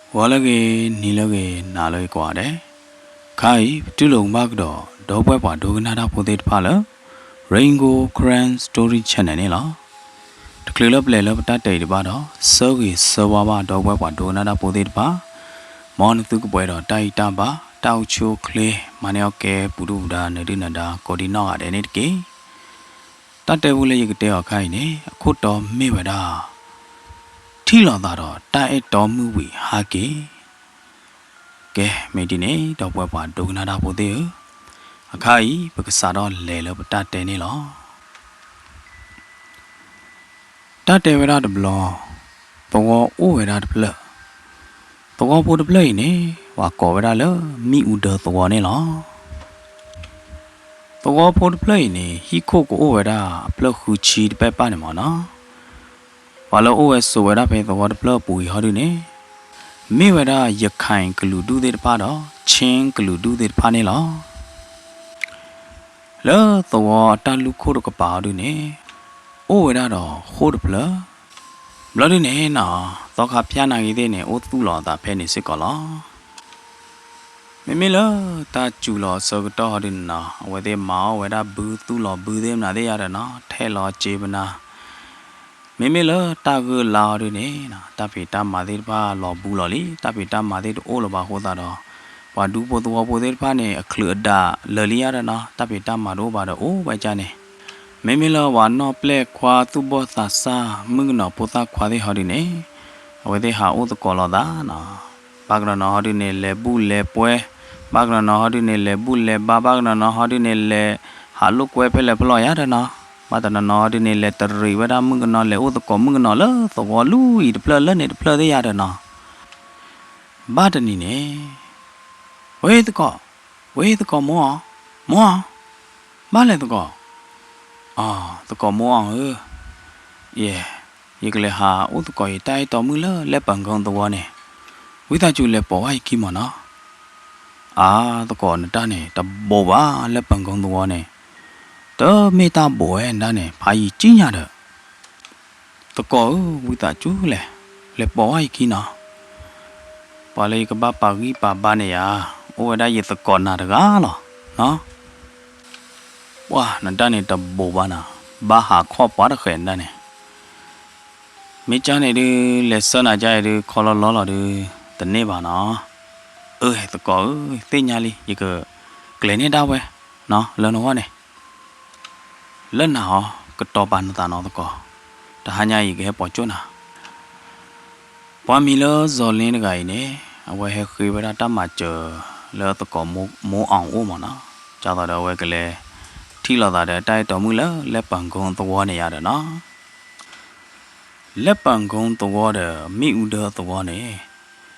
ဂီၤလၢအဂ့ၤ, နံၤလၢအဂ့ၤ, နၤလၢအဂ့ၤကိးဂၤဒဲး, ခါအံၤ ပတူၢ်လိာ်ကမၣ်ကဒီး ဒီပုၢ်ဝဲၢ်ပှၤဒိကနၣ်တၢ်ဖိသ့ၣ်တဖၣ်လၢ Rain Gold Karen Story Channel န့ၣ်လီၤ. တချုးလၢပလဲၤလၢပတၢ်တဲအံၤတဘၣ်ဒီး ဆၢဂ့ၤဆၢဝါဘၣ် ဒီပုၢ်ဝဲၢ်ပှၤဒိကနၣ်တၢ်ဖိသ့ၣ်တဖၣ်, မ်နသုကပှဲၤဒီးတၢ်အံၣ်တၢ်ဘါ, တၢ်အိၣ်ဆူၣ်အိၣ်ချ့, မၤန့ၢ်အီၣ်ကဲပူၤဒုၣ်ပူၤဒါ နၢၤဒုၣ်နၢၤဒါ ကိးဒံနီၢ်ဂၤဒဲးန့ၣ်တက့ၢ်. တၢ်တဲဖိလၢယကတဲအီၤခါအံၤန့ၣ် အခိၣ်တီမ့ၢ်ဝဲဒၣ် ထံၣ်လိာ်သးဒီးတၢ်အဲၣ်တီမုၢ်ဝံၤဟါက့ၤ. ကဲ မ့ၢ်ဒ်န့ၣ် ဒီပုၢ်ဝဲၢ်ပှၤဒိကနၣ်တၢ်ဖိသ့ၣ်ဧၢ, အခါအံၤ ပကစးထီၣ်လဲၤလၢပတၢ်တဲန့ၣ်လီၤ. တၢ်တဲဝဲဒၣ်တဘျီ, သဝီအိၣ်ဝဲဒၣ်တဖျၢၣ်, သဝီဖိတဖျၢၣ်အံၤန့ၣ် ပှၤကိးဝဲဒၣ်လၢမံၣ်အူဒၢသဝီန့ၣ်လီၤ. သဝီဖိတဖျၢၣ်အံၤန့ၣ် ဟံၣ်ခိၣ်ကအိၣ်ဝဲဒၣ်အဖျၢၣ်ဃုဆံတဖၣ်န့ၣ်မ့ၢ်နီၤ, ပှၤလၢအအိၣ်ဝဲဆိးဝဲဒၣ်ဖဲသဝီတဖျၢၣ်အပူၤအံၤဟီဒုန့ၣ်, မ့ၢ်ဝဲဒၣ်ရခၢၣ်ကလုာ်ဒူၣ်သ့ၣ်တဖၣ်ဒီး ခၠ့ၣ်ကလုာ်ဒူၣ်သ့ၣ်တဖၣ်န့ၣ်လီၤ. လၢသဝီအတၢ်လူၢ်ခိၣ်တကပၤဟီဒုန့ၣ်, အိၣ်ဝဲဒၣ်ဒီးဃိၣ်တဖျၢၣ်, ဘျီဒုန့ၣ်နီၤ, သီခါဖၠၣ်နာ်က့ၤသ့ၣ်န့ၣ် အိၣ်သူၣ်လီၤအသးဖဲန့ၣ်စ့ၢ်ကီးလီၤ. မ့မ့ၢ်လၢတၢ်စူၤလီၤအဆၢကတီၢ်ဟီဒုန့ၣ်နီၤ, အဝဲသ့ၣ်မၤအီၣ်ဝဲဒၣ်ဘုသူၣ်လီၤဘုသ့ၣ်မနုၤသ့ၣ်ယါဒီးနီၤ, ထဲလီၤစ့ပနၤ, မ့မ့ၢ်လၢတၢ်ဂိၢ်လါဟီဒုန့ၣ်, တၢ်ဖံးတၢ်မၤသ့ၣ်တဖၣ်လီၤဘူးလီၤလံ, တၢ်ဖံးတၢ်မၤသ့ၣ်တအိၣ်လၢၤဘၣ်အဃိသတးဒီး, ပှၤဒူဖိသဝီဖိသ့ၣ်တဖၣ်န့ၣ် အချုးအဒးလၢာ်လံယါဒီးနီၤ, တၢ်ဖံးတၢ်မၤတအိၣ်ဘၣ်ဒီးအိၣ်ဝဲဒ်န့ၣ်, မ့မ့ၢ်လၢပှၤနီၣ်ပျဲၢ်ခွါသူၣ်ဘီၣ်သးစၢ် မုၣ်ကနီၤဖိသၣ်ခွါသ့ၣ်ဟီဒုန့ၣ်, အဝဲသ့ၣ်ဟးအိၣ်သကိးလိာ်သးနီၤ, ဘၣ်ကနီၤနီၤဟီဒုန့ၣ် လဲၤဘူၣ်လဲၤပှဲၤ, ဘၣ်ကနီၤနီၤဟီဒုန့ၣ်လဲၤဘူၣ်လဲၤဘါ, ဘၣ်ကနီၤနီၤဟီဒုန့ၣ်လဲၤဟးလိာ်ကွဲဖဲလဲၣ်ဖဲလဲၣ်ယါဒီးနီၤ, ဘၣ်တနီၤနီၤဟီဒုန့ၣ် လဲၤတရံးဝဲဒၣ်မုၣ်ကနီၤ လဲၤအိၣ်သကိးမုၣ်ကနီၤလၢသဝီလူၢ်အံၤတဖျၢၣ်လၢန့ၣ်တဖျၢၣ်သ့ၣ်ယါဒီးနီၤ, ဘၣ်တနံၤန့ၣ်, ဝဲသကိး, ဝဲသကိးမိၢ်အီၤ, မိၢ်အီၤ, ဘၣ်လဲၣ်သကိး, အီၤ သကိးမိၢ်အီၤဧၢ, ယဲ, ယကလဲၤဟးအိၣ်သကိးယတၢ်အဲၣ်တီမုၣ်လၢလဲၤပၢၤကီသဝီန့ၣ်, ဝံသးစူၤလဲၤပိာ်ဝဲယခံမ့ၢ်နီၤ, အါ သကိးနတၢ်န့ၣ် တဘိးဘၣ်လၢပၢၤကီသဝီန့ၣ်, တမ့ၢ်တၢ်ဘိးဝဲနတၢ်န့ၣ် ဖးယံာ်ကံညါဒီး သကိးဧၢ ဝံသးစူၤလဲၣ်, လဲၤပိာ်ဝဲယခံနီၤ, ပှၤလၢယကဘၣ်ပာ်ဂံၢ်ပာ်ဘါန့ၣ်ယၤ, အိၣ်ဝဲဒၣ်ယသကိးနၤတဂၤလီၤ, ပှၤနတၢ်န့ၣ်တဘိးဘၣ်နၤ, ဘၣ်ဟးခီၣ်ပှၤတဃဲးနတၢ်န့ၣ်, မ့ၢ်ကၢ်န့ၣ်ဒုး လဲၤဆၢနၤကၢ်အံၤဒုး ခီလီၤလီၤလီၤဒုး တန့ၢ်ဘၣ်နီၤ, အၢ သကိးဧၢ သ့ၣ်ညါလံ ယကကျဲၤန့ၢ်ဒၣ်ဝဲ, လၢနဂီၢ်န့ၣ် လၢနၤအီၤ ကတီၤပာ်နသးနီၤသကိး, တဟါညါအံၤကဟဲပိာ်ကၠိၣ်နၤ, ပှၤမံၤလၢစီၤလ့တဂၤအံၤန့ၣ်, အဝဲဟဲဃ့ဝဲဒၣ်တၢ်မၤစၢၤလၢသကိးမိၢ်အီၤအိၣ်မ့ၢ်နီၤ, ဒ်သိးဒီးအဝဲကလဲၤထံၣ်လိာ်သးဒီးတၢ်အဲၣ်တီမုၣ်လၢလဲၤပၢၤကီသဝီန့ၣ်ယါဒီးနီၤ, လဲၤပၢၤကီသဝီဒီးမ့ၣ်အူဒၢသဝီန့ၣ်,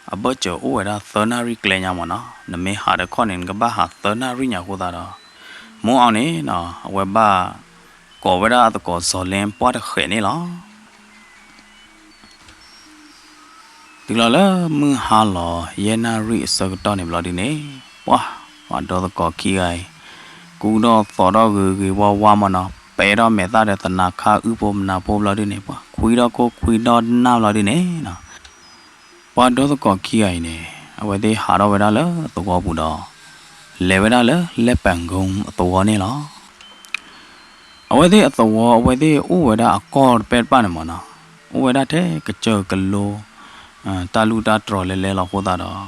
အဘၢၣ်စၢၤအိၣ်ဝဲဒၣ်သၢနၣ်ရံၣ်ကျဲညါမ့ၢ်နီၤ, နမ့ၢ်ဟးတခီၣ်န့ၣ် နကဘၣ်ဟးသၢနၣ်ရံၣ်ညါအဃိသတးဒီး, မိၢ်အီၤန့ၣ်နီၤ အဝဲဘၣ်ကိးဝဲဒၣ်အသကိးစီၤလ့ပှၢ်တဃဲးန့ၣ်လီၤ. တုၤလီၤလၢမုၢ်ဟါလီၤယဲၢ်နၣ်ရံၣ်အဆၢကတီၢ်န့ၣ်ဘျီဒုန့ၣ်, ပှၤ, ပှၤဒီသကိးခံဂၤအံၤ, ကူဒီးသိးထီၣ်ဂ့ၤဂ့ၤဝါဝါမ့ၢ်နီၤ, ပဲာ်ထီၣ်မဲာ်သၣ်ဒီးသနၤခါအုၣ်ဖိမနၤဖိဘျီဒုန့ၣ်, ပှၤခွံထီၣ်ခိၣ်ခွံထီၣ်နၢ်ဘျီဒုန့ၣ်နီၤ, ပှၤဒီသကိးခံဂၤအံၤန့ၣ်, အဝဲသ့ၣ်ဟးထီၣ်ဝဲဒၣ်လၢသဝီပူၤဒီး, လဲၤဝဲဒၣ်လၢလဲၤပၢၤကီအသဝီန့ၣ်လီၤ. အဝဲသ့ၣ်အသဝီ အဝဲသ့ၣ်အိၣ်ဝဲဒၣ်အကီၢ်တပဲာ်တပၣ်န့ၣ်မ့ၢ်နီၤ, အိၣ်ဝဲဒၣ်ထဲကစၢၢ်ကလိ, တၢ်လူၢ်တၢ်တြီၤလဲၤလဲၤလီၤအဃိသတးဒီး,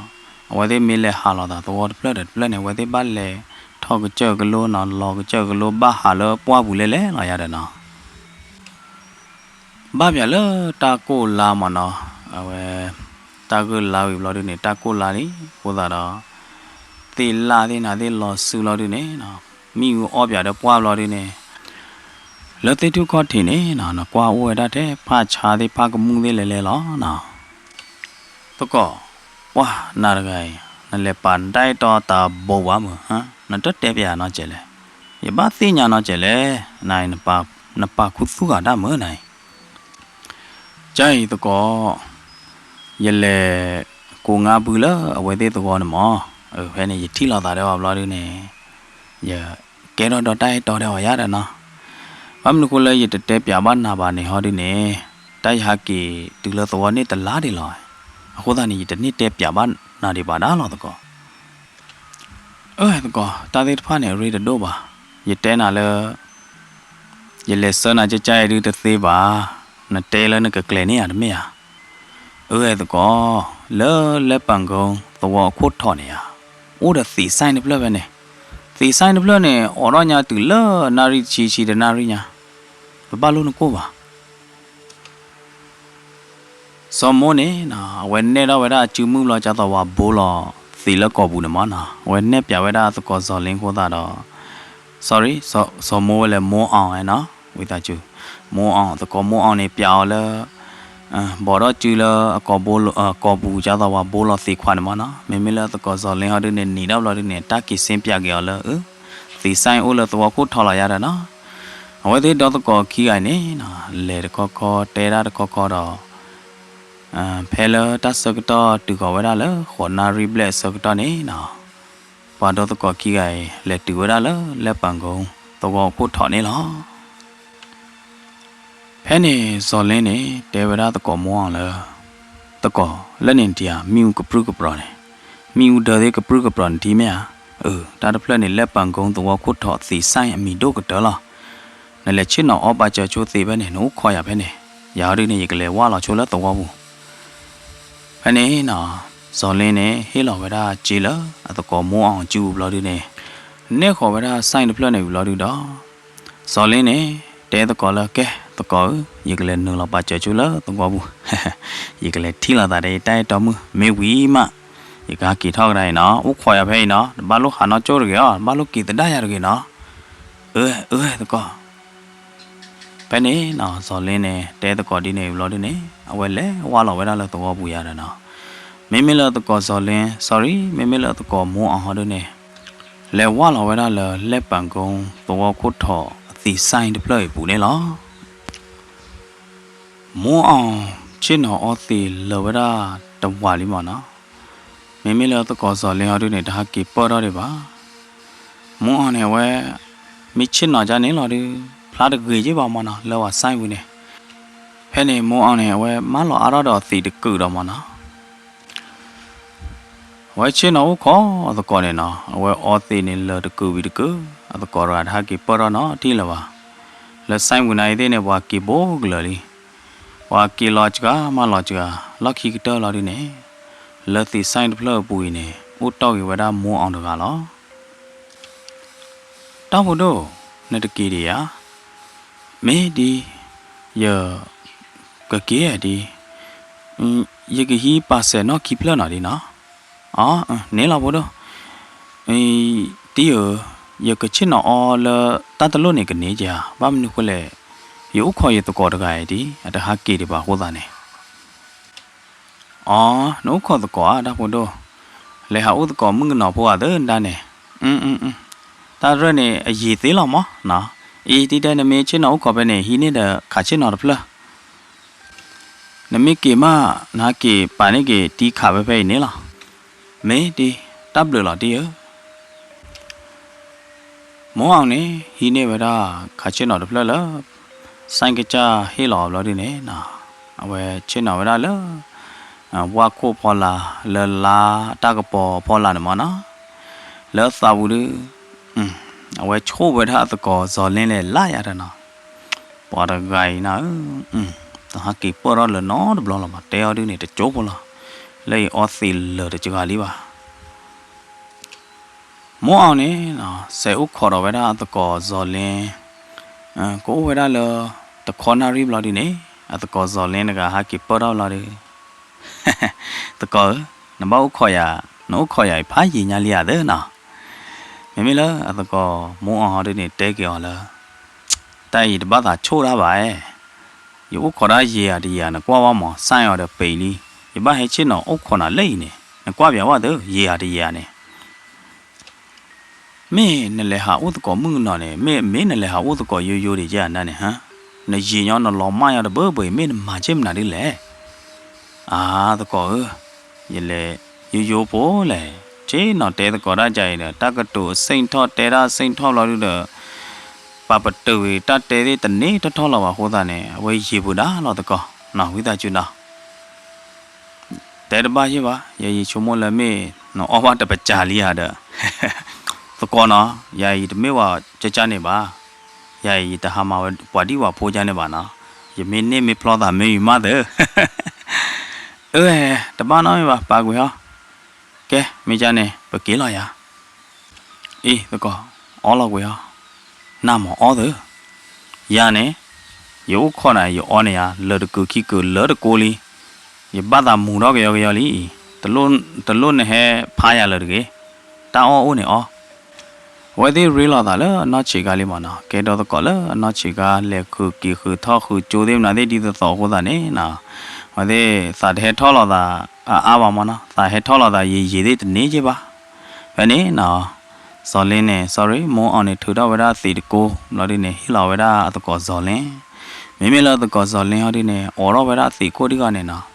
အဝဲသ့ၣ်မ့ၢ်လဲၤဟးလိာ်သးသဝီတဖျၢၣ်ဒီးတဖျၢၣ်န့ၣ် အဝဲသ့ၣ်ဘၣ်လဲၤထီၣ်ကစၢၢ်ကလိနီၤ, လီၤကစၢၢ်ကလိဘၣ်ဟးလၢပှၢ်ပူၤလဲၤလဲၤလီၤယါဒီးနီၤ ဘၣ်ပၠးလၢတၢ်ကိၢ်လါမ့ၢ်နီၤ, အဝဲ, တၢ်ဂိၢ်လါဝံၤဘျီဒုန့ၣ် တၢ်ကိၢ်လါလံအဃိသတးဒီး, သ့ၣ်လၣ်သ့ၣ်နၤသ့ၣ်လီၤစုလီၤဒုန့ၣ်, မ့ၣ်အူအီၣ်ပၠးဒီးပှၢ်ဘျီဒုန့ၣ်, လၢသ့ၣ်ထူၣ်ခီၣ်ထံးန့ၣ်နီၤ နကွၢ်အိၣ်ဝဲဒၣ်ထဲဖၣ်ဆါသ့ၣ်ဖၣ်ကမူၣ်သ့ၣ်လဲၤလဲၤလီၤနီၤ သကိး, ပှၤနၤတဂၤအံၤ, နလဲၤပာ်နတၢ်အဲၣ်တီတၢ်ဘိးဘၣ်မုၢ်, နတတဲပၠးနီတစဲးလဲၣ်, ယဘၣ်သ့ၣ်ညါနီတစဲးလဲၣ်, န, နပာ်ခူသူၣ်ဂၤတၢ်မုၢ်နၤအံၤ, ကအံၤသကိး, ယလဲၤကိးငါဘုလၢအဝဲသ့ၣ်သဝီန့ၣ်မး, ဖဲန့ၣ် ယထံၣ်လိာ်သးဒီးအီၤဘျီဒုန့ၣ်, ယကဲထီၣ်ဒီးတၢ်အဲၣ်တီဒီးအီၤယါဒီးနီၤ, ဘၣ်မနုၤဃိလၢယတတဲပၠးဘၣ်နၤဘၣ်န့ၣ်ဟီဒုန့ၣ်, တၢ်ယဟးက့ၤတုၤလၢသဝီန့ၣ်တလါဒံးလီၤ. အဃိသတးန့ၣ် ယတန့ၢ်တဲပျးဘၣ်နၤဒံးဘၣ်ဒၣ်လီၤသကိး. အၢ သကိး, တၢ်သ့ၣ်တဖၣ်န့ၣ် အရ့တဒိၣ်ဘၣ်. ယတဲနၤလၢ ယလဲၤဆှၢနၤကၠဲကၠဲဒုတသ့ဘၣ်. နတဲလၢနကကျဲၤန့ၢ်ဧါတမ့ၢ်ဧါ. အၢ သကိး, လၢလဲၤပၤကိသဝီအခိၣ်ထီၣ်န့ၣ်ဧါ, အိၣ်ဒီးသံးစဲၣ်တဖျၢၣ်ဖဲန့ၣ်. သံးစဲၣ်တဖျၢၣ်န့ၣ် အိးထီၣ်ညါတုၤလၢနၣ်ရံၣ်တဆံဆံတနၣ်ရံၣ်ညါ, တဘၣ်လိၣ်နကိၢ်ဘၣ်. စီၤမိန့ၣ် အဝဲနဲၣ်ထီၣ်ဝဲဒၣ်အစုမုၢ်ဘျီ ကၠါသီဝါဘိလီၤသံးလၢကိာ်ပူၤန့ၣ်မးနီၤ, အဝဲနဲၣ်ပျးဝဲဒၣ်သကိးစီၤလ့အဃိသတးဒီး, sorry, စီၤမိဝဲလဲၣ် မိအီၣ်ဝဲနီၤ, ဝံသးစူၤ, မိအီၣ်, သကိးမိအီၣ်န့ၣ် ပျးအီၤလၢ ဘီၣ်ဒီးစုလၢအကိာ်ပူၤ ကၠါသီဝါဘိလီၤသံးခွါန့ၣ်မးနီၤ, မ့မ့ၢ်လၢသကိးစီၤလ့ဟီဒုန့ၣ် နံၤဒီးဘျီဒုန့ၣ် တၢ်က့ၤစ့ပျးက့ၤအီၤလၢ သံးစဲၣ်အိၣ်လၢသဝီခိၣ်ထီၣ်လီၤယါဒီးနီၤ, အဝဲသ့ၣ်ဒီသကိးခံဂၤအံၤန့ၣ် လဲၤတခီခီ တဲဒၣ်တခီခီဒီး ဖဲလၢတၢ်ဆၢကတီၢ်တုၤဃီၤဝဲဒၣ်လၢ ဃိးနၣ်ရံၣ်ဘျဲၣ်အဆၢကတီၢ်န့ၣ်နီၤ, ပှၤဒီသကိးခံဂၤအံၤ လဲၤတုၤဝဲဒၣ်လၢလဲၤပၤကိသဝီခိၣ်ထီၣ်န့ၣ်လီၤ. ဖဲန့ၣ်စီၤလ့န့ၣ် တဲဝဲဒၣ်သကိးမိအီၣ်လၢ သကိး, လၢန့ၣ်နထံၣ်ဧါ, မ့ၣ်အူကပြုၢ်ကပြီၤန့ၣ်, မ့ၣ်အူဒၢသ့ၣ်ကပြုၢ်ကပြီၤနထံၣ်မ့ၢ်ဧါ. အၢ, တၢ်တဖျၢၣ်န့ၣ် လဲၤပၤကိသဝီခိၣ်ထီၣ်သံးစဲၣ်အမံၤဒိၣ်ကတၢၢ်လီၤ. နလဲၤဆ့ၣ်နီၤအီပာ်စၢၤဆိသ့ဖဲန့ၣ် နအိၣ်ခိးယၤဖဲန့ၣ်, ယၤဟီဒုန့ၣ် ယကလဲၤဝၢ်လီၤဆိလၢသဝီပူၤ. ဖဲန့ၣ်နီၤ, စီၤလ့န့ၣ် ဟ့ၣ်လီၤဝဲဒၣ်စ့လၢအသကိးမိအီၣ်စုပူၤဘျီဒုန့ၣ်, နဲၣ်ဃီၤဝဲဒၣ်စဲၣ်တဖျၢၣ်န့ၣ်ဝံၤဘျီဒုဒီး စီၤလ့န့ၣ် တဲသကိးလၢ ကဲ, သကိးဧၢ, ယကလဲၤနုာ်လီၤပာ်စၢၤဆိလၢသဝီပူၤ, ယကလဲၤထံၣ်လိာ်သးဒီးယတၢ်အဲၣ်တီမုၣ်, မ့ၢ်ဝံၤမး ယကဟဲက့ၤထီၣ်ကဒါအံၤနီၤ, အိၣ်ခိးယၤဖဲအံၤနီၤ, တဘၣ်လိၣ်ဟးနီၢ်ကၠိတဂ့ၤအီၤ, တဘၣ်လိၣ်က့ၤသဒါယၤတဂ့ၤနီၤ. အၢ, အၢ, သကိး. ဖဲန့ၣ်နီၤ, စီၤလ့န့ၣ် တဲသကိးဒ်န့ၣ်ဝံၤဘျီဒုန့ၣ် အဝဲလဲၤဝၢ်လီၤဝဲဒၣ်လၢသဝီပူၤယၤဒီးနီၤ, မ့မ့ၢ်လၢသကိးစီၤလ့, sorry, မ့မ့ၢ်လၢသကိးမိအီၣ်ဟီဒုန့ၣ် လဲၤဝၢ်လီၤဝဲဒၣ်လၢလဲၤပၤကိသဝီခိၣ်ထီၣ်အသံးစဲၣ်တဖျၢၣ်အံၤပူၤန့ၣ်လီၤ. မိအီၣ်ဆ့ၣ်နီၤအီသံးလၢာ်ဝဲဒၣ်တဝးလံမးနီၤ, မ့မ့ၢ်လၢသကိးစီၤလ့ဟီဒုန့ၣ် တဟးက့ၤပၢၢ်ထီၣ်ဒံးဘၣ်. မိအီၣ်န့ၣ် အဝဲ မ့ၢ်ဆ့ၣ်နီၤဒ်န့ၣ်လီၤဒုး ဖျါတဂ့ၤက့ဘၣ်မးနီၤ လၢပှၤစဲၣ်ဝံၤန့ၣ်. ဖဲန့ၣ်မိအီၣ်န့ၣ် အဝဲမၢလီၤအါထီၣ်ဒီးအသံးတကုာ်ဒီးမးနီၤ အဝဲဆ့ၣ်နီၤအိၣ်ခိးအသကိးန့ၣ်နီၤ, အဝဲအီသံးန့ၣ်လၢာ်တကုာ်ဝံၤတကုာ်, အသကိးတဂၤတဟးက့ၤပၢၢ်ထီၣ်နီတံၢ်လၢၤဘၣ်. လၢစဲၣ်ဝံၤနၤအံၤသ့ၣ်န့ၣ် ပှၤက့ၤဘိကလၢာ်လံ. ပှၤက့ၤလီၤစှၤမၤလီၤစှၤ, လီၢ်ခံကတၢၢ်လီၤဒုန့ၣ်, လၢသံးစဲၣ်တဖျၢၣ်အပူၤအံၤန့ၣ် အိၣ်တီၢ်ဂ့ၤဝဲဒၣ်မိအီၣ်တဂၤလီၤ. တၢ်ဖိဒိၣ်, နတက့ၤဒံးဧါ. မ့ၢ်ဒ်, ယကက့ၤဒံး, ယကဟံးပာ်စဲးနီၣ်ခံဖျၢၣ်နီၤဒ်နီၤ. အ, န့ၣ်လီၤဖိဒိၣ်. တံၢ်ဧၢ, ယကဆ့ၣ်နီၤအီလၢတၢ်တလိၣ်န့ၣ်ကန့ၢ်ဧါ, ဘၣ်မနုၤဃိလဲၣ်, ယအိၣ်ခိးယသကိးတဂၤအံၤဒ် အတဟးက့ၤဒံးဘၣ်အဃိသတးန့ၣ် အ, နအိၣ်ခိးသကိးဧါ တၢ်ဖိဒိၣ်, လဲၤဟးအိၣ်သကိးမုၣ်ကနီၤဖိဧါသၢနဒါန့ၣ်. တၢ်ရဲၣ်န့ၣ် အယံာ်သ့လီၤမးနီၤ. အံၤ တံၢ်တဲ နမ့ၢ်ဆ့ၣ်နီၤအိၣ်ခိးဖဲန့ၣ် ဟံးန့ၢ်ဒီးခးဆ့ၣ်နီၤတဖျၢၣ်. နမ့ၢ်က့ၤမး နဟးက့ၤပာ်န့ၢ်က့ၤတံၢ်ခးဝဲဖဲအံၤန့ၣ်လီၤ. မ့ၢ်ဒ်, တၢ်ဘျုးလီၤတံၢ်ဧၢ. မိအီၣ်န့ၣ် ဟံးန့ၢ်ဝဲဒၣ်ခးဆ့ၣ်နီၤတဖျၢၣ်လၢ စဲၣ်ကစၢ်ဟ့ၣ်လီၤအီၤဘျီဒုန့ၣ်, အဝဲဆ့ၣ်နီၤဝဲဒၣ်လၢ ဝၣ်ခိၣ်ဖီလာ် လၢလါတၢ်ကပီၤဖီလာ်န့ၣ်မးနီၤ. လၢအသးပူၤဒု အဝဲဆိၣ်ဝဲဒၣ်အသကိးစီၤလ့လဲၣ်လၢယၤဒီးနီၤ. ပှၤတဂၤအံၤနၤဧၢ, တဟးက့ၤပၢၢ်ထီၣ်လၢၤနီတဘျီလီၤမး တဲအီၤဒုန့ၣ် တကၠိဖိလီၤ. လၢအံၤအီသံးလၢာ်တစှၤလံဘၣ်. မိအီၣ်န့ၣ် စဲးအိၣ်ခိးဒီးဝဲဒၣ်အသကိးစီၤလ့, ကအိၣ်ဝဲဒၣ်လၢ တခီနၣ်ရံၣ်ဘျီဒုန့ၣ် အသကိးစီၤလ့တဂၤဟးက့ၤပၢၢ်ထီၣ်ဘျီဒု သကိးဧၢ, နဘၣ်အိၣ်ခိးယၤ, နအိၣ်ခိးယၤအံၤဖးယံာ်ညါလံဧါသၢနီၤ. မ့မ့ၢ်လၢအသကိးမိအီၣ်ဟီဒုန့ၣ် တဲက့ၤအီၤလၢ တၢ်အံၤတဘၣ်သးဆိၣ်တၢ်ဘၣ်ဧါ. ယအိၣ်ခိးတၢ်ယံာ်ဧါတယံာ်ဧါ နကွၢ်ဝဲမး စဲၣ်အီၤဒီးပံာ်လံ. ယဘၣ်ဟဲဆ့ၣ်နီၤအိၣ်ခိးနၤလၢအံၤန့ၣ် နကွၢ်ပၠးဝဲသၢ ယံာ်ဧါတယံာ်ဧါန့ၣ် မ့ၢ်နလဲၤဟးအိၣ်သကိးမုၣ်ကနီၤန့ၣ် မ့ၢ် မ့ၢ်နလဲၤဟးအိၣ်သကိးယိယိဒံးဧါနၤန့ၣ်, နယံာ်ညီနလီၤမၢ်ညီတဘၢဘၢအံၤ မ့ၢ်နမၤဆ့ၣ်မနုၤဒ်လဲၣ်. အါ သကိးဧၢ, ယလဲၤယိယိဖိလဲၣ်, ဆ့ၣ်နီၤတဲသကိးတၢ်ကါအံၤဒီး တၢ်ကတိၤအဆ့ၣ်ထီၣ်တဲတၢ်အဆ့ၣ်ထီၣ်ဘျီဒုဒီး ပာ်ပတုာ်ဂ့ၤတၢ်တဲသ့ၣ်တန့ၢ်ထီၣ်ထီၣ်လီၤဘၣ်အဃိသတးန့ၣ် အဝဲယံာ်ပူၤဒၣ်လီၤသကိး, နီၢ်ဝံသးစူၤနီၤ. တဲတဘၣ်ယဲၢ်ဘၣ်, ယဲယဆိကမိၣ်လၢမ့ၢ်နအီၣ်ဘၣ်တပစၤလံဧါဒီး, သကိးနီၤ, ယၤအံၤယတမ့ၢ်ဝဲကၢ်ကၢ်န့ၣ်ဘၣ်, ယၤအံၤယတဟးမၤဝဲပှၤဒံၣ်ပှၤဖိကၢ်န့ၣ်ဘၣ်နီၤ, ယမ့ၢ်န့ၢ်မ့ၢ်ဖျီသးမ့ၢ်ယမးသၢ, အၢ တဘၣ်နီတမံၤဘၣ် ပာ်ကွံာ်ဟီ, ကဲ မ့ၢ်ကၢ်န့ၣ် ပက့ၤလီၤယၤ အံၤသကိး, အီလီၤကွံာ်အီၤ, နၢ်မၤအီသၢ, ယၤန့ၣ်, ယအိၣ်ခိးနၤ ယအီန့ၣ်ယၤ လၢာ်တကုာ်ခံကုာ်လၢတကိးလံ, ယဘၣ်သးမူၤထီၣ်ကယီကယီလံ, တလိၣ်နဟဲဖးယၤလၢၤတဂ့ၤ, တၢ်အီၣ်အိၣ်န့ၣ်အီ, အဝဲသ့ၣ်ရ့လိာ်သးလၢအနီၢ်ဆံးခါလံမၢ်နီၤ, ကဲဒီးသကိးလၢအနီၢ်ဆံးခါ လဲၤဃုာ်က့ၤဃုာ်ထီၣ်ဃုာ်ကၠိသ့ၣ်မနုၤသ့ၣ်ဒ်သိးသိးအဃိသတးန့ၣ်နီၤ, အဝဲသ့ၣ်သးတဟဲထီၣ်လိာ်သး အါအါဘၣ်မၢ်နီၤ, သးဟဲထီၣ်လိာ်သးယံာ်ယံာ်သ့ၣ်တန့ၢ်က့ဘၣ် ဖဲန့ၣ်နီၤ, စီၤလ့န့ၣ် sorry မိၢ်အီၤန့ၣ် ထုးထီၣ်ဝဲဒၣ်သံးတကိးဘျီဒုန့ၣ် ဟ့ၣ်လီၤဝဲဒၣ်အသကိးစီၤလ့, မ့မ့ၢ်လၢသကိးစီၤလ့ဟီဒုန့ၣ် အိးထီၣ်ဝဲဒၣ်သံးခိၣ်ဒံးဂီၢ်န့ၣ်နီၤ,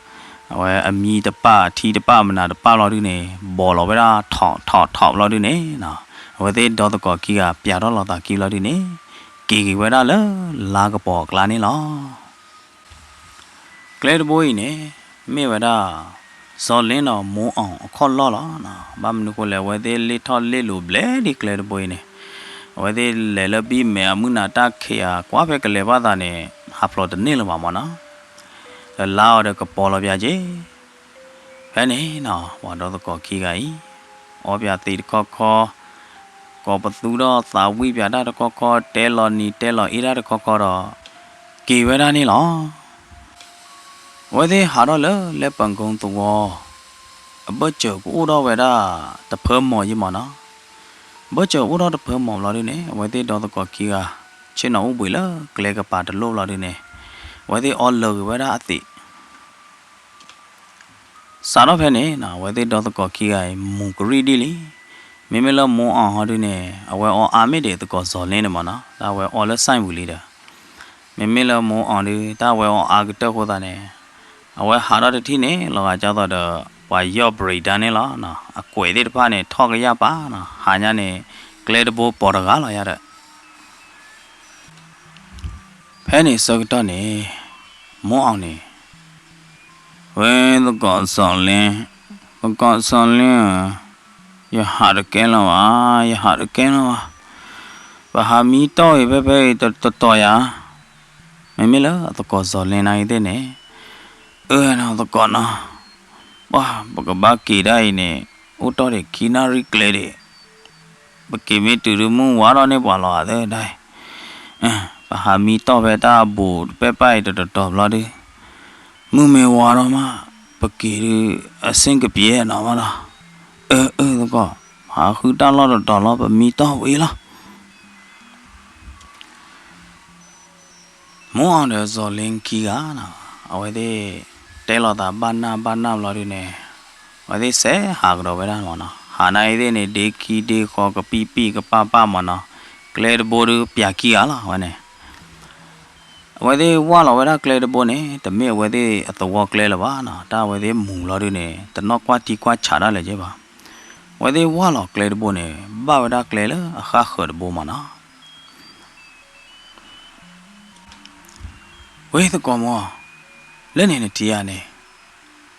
အဝဲအမံတပာ်အထံတပာ်မနုၤတပာ်ဘျီဒုန့ၣ် ဘီးလီၤဝဲဒၣ်ထီးထီးထီးဘျီဒုန့ၣ်နီၤ, အဝဲသ့ၣ်ဒီသကိးခံဂၤ ပျးထီၣ်လိာ်သးခံဘျီဒုန့ၣ် က့ၤက့ၤဝဲဒၣ်လၢလါကပီၤအကျါန့ၣ်လီၤ. ကျဲတဘိအံၤန့ၣ် မ့ၢ်ဝဲဒၣ် စီၤလ့ဒီးမိၢ်အီၤအခီၣ်လီၢ်လီၤ. ဘၣ်မနုၤဃိလဲၣ် အဝဲသ့ၣ်လ့ၣ်ထီၣ်လ့ၣ်လိၤဘျဲၣ်ဒ်ကျဲတဘိအံၤန့ၣ်, အဝဲသ့ၣ်လဲၤလၢဘံၣ်မဲာ်အမုၢ်နၤတၢ်ခံးဧါ ကွၢ်ဖဲကလဲၤဘၣ်သးန့ၣ် ဟးဖျိးတန့ၢ်လၢၤဘၣ်မၢ်နီၤ, ဒီးလါအီၤဒီးကပီၤလီၤပျးက့ၤ ဖဲန့ၣ်နီၤ ပှၤဒီသကိးခံဂၤအံၤ အီပျးသံးတခီခီ, ကိးပသူထီၣ်သးဝံၣ်ပျးတၢ်တခီခီ, တဲလီၤနံၤတဲလီၤအ့တၢ်တခီခီဒီး က့ၤဝဲဒၣ်န့ၣ်လီၤ. အဝဲသ့ၣ်ဟးထီၣ်လၢလဲၤပၢၤကိသဝီ, အဘၢၣ်စၢၤကအိၣ်ထီၣ်ဝဲဒၣ်တဖၢမီၤယံမၢ်နီၤ, ဘၢၣ်စၢၤအိၣ်ထီၣ်တဖၢမီၤဘျီဒုန့ၣ် အဝဲသ့ၣ်ဒီသကိးခံဂၤ ဆ့ၣ်နီၤအိၣ်ဘှံးလၢကျဲကပၤတလိၣ်ဘျီဒုန့ၣ်, အဝဲသ့ၣ်အီလၢာ်ဂ့ၤဝဲဒၣ်အသံး စးထီၣ်ဖဲန့ၣ်နီၤ အဝဲသ့ၣ်ဒီသကိးခံဂၤအံၤ မူၤကရံၣ်ဒ်လံ. မ့မ့ၢ်လၢမိၢ်အီၤဟီဒုန့ၣ် အဝဲအီအါမ့ၢ်ဒံးသကိးစီၤလ့န့ၣ်မၢ်နီၤ, တၢ်အဝဲအီလၢစဲဝံၤလံဒီး, မ့မ့ၢ်လၢမိၢ်အီၤဒု တၢ်အဝဲအီအါကတၢၢ်ဃိသတးန့ၣ်, အဝဲဟးထီၣ်တထံၣ်န့ၣ် လီၤဂာ်ကၢ်သိးဒီး ပှၤယီၢ် break down န့ၣ်လီၤ. အကွဲးသ့ၣ်တဖၣ်န့ၣ် ထီၣ်ကယၢ်ပာ်နီၤ, ဟးညါန့ၣ် ကျဲတဘိပီၤတဂၤလီၤယၤဒီး ဖဲန့ၣ်ဆၢကတီၢ်န့ၣ် မိၢ်အီၤန့ၣ် ဝဲသကိးစီၤလ့, သကိးစီၤလ့ဧၢ, ယဟးတကဲလၢၤဘၣ်, ယဟးတကဲလၢၤဘၣ်, ပဟးမံတီၢ်အံၤဖဲဖဲအံၤတတီၤယၤ, မ့မ့ၢ်လၢသကိးစီၤလ့နၤအံၤသ့ၣ်န့ၣ်, အၢနီၤသကိးနီၤ, ပှၢ်ပကဘၣ်က့ၤဒၣ်အံၤန့ၣ် အိၣ်တီၢ်ဒံးခံနၣ်ရံၣ်ကျဲဒံး ပက့ၤမ့ၢ်တုၤဒုမုၢ်ဝါထီၣ်န့ၢ်ပှၤလီၤသၢဒၣ်, ပဟးမံတီၢ်ဖဲတၢ်အဘူးတပဲၢ်ပၢ်အံၤတတီၤတီၤဘျီဒု, မုၢ်မ့ၢ်ဝါထီၣ်မး ပက့ၤဒု အဆင်ပြေနီၤမးလီၤ, အၢ အၢ သကိး, ဟးဃုတၢ်လီၢ်တတီၤလီၤ ပမံတီၢ်ဝံၤလီၤ. မိၢ်အီၤဒီးစီၤလ့ခံဂၤနီၤ, အဝဲသ့ၣ်တဲလိာ်သးဘၣ်နၢ်ဘၣ်နၢ်ဘျီဒုန့ၣ်, အဝဲသ့ၣ်စဲးဟးကဒီးဝဲဒၣ်မၢ်နီၤ, ဟးနၤအံၤသ့ၣ်န့ၣ် ဒ့ခံဒ့ဃီကပံၣ်ပံၣ်ကပၣ်ပၣ်မၢ်နီၤ, ကျဲတဘိဒုပျးခံဂၤလီၤ အဝဲန့ၣ် အဝဲသ့ၣ်ဝၢ်လီၤဝဲဒၣ်ကျဲတဘိန့ၣ် တမ့ၢ်အဝဲသ့ၣ်အသဝီကျဲလၢၤဘၣ်နီၤ, တၢ်အဝဲသ့ၣ်မူၤလီၤဒုန့ၣ် တနီၣ်ကွၢ်ထံကွၢ်ဆးတၢ်လၢၤက့ဘၣ်. အဝဲသ့ၣ်ဝၢ်လီၤကျဲတဘိန့ၣ် ဘၣ်ဝဲဒၣ်ကျဲလၢအဃၣ်ဃၢၤတဘိမၢ်နီၤ. ဝဲသကိးမၢ်, လၢန့ၣ်နထံၣ်ဧါန့ၣ်,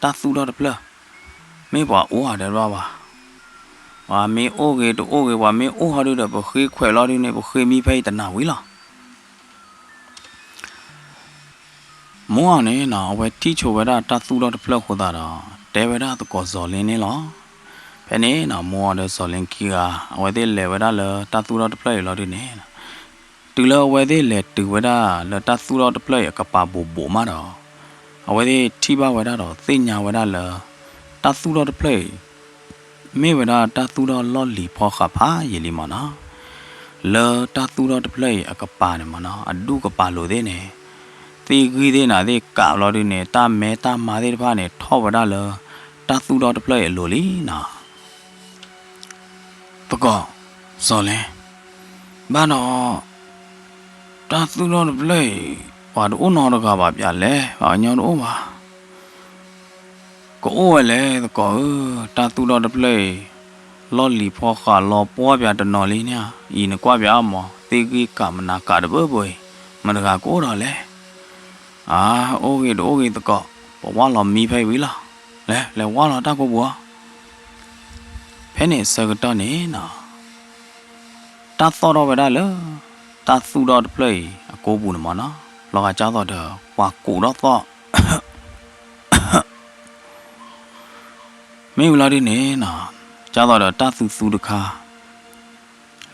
တၢ်သူၣ်ထီၣ်တဖျၢၣ်, မ့ၢ်ပှၤအိၣ်ဧါဒီးဘၣ်ဘၣ်, ပှၤမ့ၢ်အိၣ်ဂ့ၤတအိၣ်ဂ့ၤ ပှၤမ့ၢ်အိၣ်ဟီဒုဒီး ပဃ့ခွဲးလီၤဒုန့ၣ် ပဃ့မံဖဲအံၤတနၤဝံၤလီၤ. မိၢ်အီၤန့ၣ်နီၤ အဝဲထံၣ်ဆိဝဲဒၣ်တၢ်သူၣ်ထီၣ်တဖျၢၣ်အဃိသတးဒီး တဲဝဲဒၣ်သကိးစီၤလ့န့ၣ်လီၤ. ဖဲန့ၣ်နီၤ မိၢ်အီၤဒီးစီၤလ့ခံဂၤ အဝဲသ့ၣ်လဲၤဝဲဒၣ်လၢတၢ်သူၣ်ထီၣ်တဖျၢၣ်အံၤလီၤဒုန့ၣ်, တုၤလၢအဝဲသ့ၣ်လဲၤတုၤဝဲဒၣ်လၢတၢ်သူၣ်ထီၣ်တဖျၢၣ်အံၤအကပၤဘူးဘူးမးဒီး, အဝဲသ့ၣ်ထံၣ်ဘၣ်ဝဲဒၣ်ဒီးသ့ၣ်ညါဝဲဒၣ်လၢ တၢ်သူၣ်ထီၣ်တဖျၢၣ်အံၤ မ့ၢ်ဝဲဒၣ်တၢ်သူၣ်ထီၣ်လီၢ်လံၤဖီဃးဖးယံာ်လံမၢ်နီၤ. လၢတၢ်သူၣ်ထီၣ်တဖျၢၣ်အံၤအကပၤန့ၣ်မၢ်နီၤ အဒူၣ်ကပၤလိၤသ့ၣ်န့ၣ် သ့ၣ်ဂံၢ်သ့ၣ်နၤသ့ၣ်ကးဘျီဒုန့ၣ် တၢ်မဲတၢ်မါသ့ၣ်တဖၣ်န့ၣ် ထီၣ်ဝဲဒၣ်လၢ တၢ်သူၣ်ထီၣ်တဖျၢၣ်အံၤအလိၤလံနီၤ. သကိး စီၤလ့ ဘၣ်ဒီး တၢ်သူၣ်ထီၣ်တဖျၢၣ်အံၤ ပှၤတအိၣ်နီတဂၤဘၣ် ပၠးလဲၣ် ပှၤကညီတအိၣ်ဘၣ်. ကအိၣ်ဝဲလဲၣ်သကိးဧၢ, တၢ်သူၣ်ထီၣ်တဖျၢၣ်အံၤ လီၢ်လံၤဖီဃးလီၤပှီၢ်ပၠးတနီၤလံန့ၣ်ဧါ. အံၤနကွၢ်ပၠးအီၤမး သ့ၣ်ဂံၢ်ကးမနၤကးတဘၢဘၢအံၤ မတၤတဂၤကအိၣ်ဒီးလဲၣ်. အါ အိၣ်ဂ့ၤတအိၣ်ဂ့ၤသကိး ပဝၢ်လီၤမံဖဲအံၤဝံၤလီၤ. လဲၤလဲၤဝါလီၤတၢ်ကိးပူၤအီၤ. ဖဲန့ၣ်အဆၢကတီၢ်န့ၣ်နီၤ, တၢ်သီၣ်ထီၣ်ဝဲဒၣ်လၢ တၢ်သူၣ်ထီၣ်တဖျၢၣ်အံၤအကိးပူၤန့ၣ်မ့ၢ်နီၤ, လီၤဂာ်ကၢ်သိးဒီး ပှၤကူးထီၣ်သီၣ် မ့ၢ်ဝံၤလီၤဒုန့ၣ်နီၤ, ကၢ်သိးဒီးတၢ်သူသူတခါ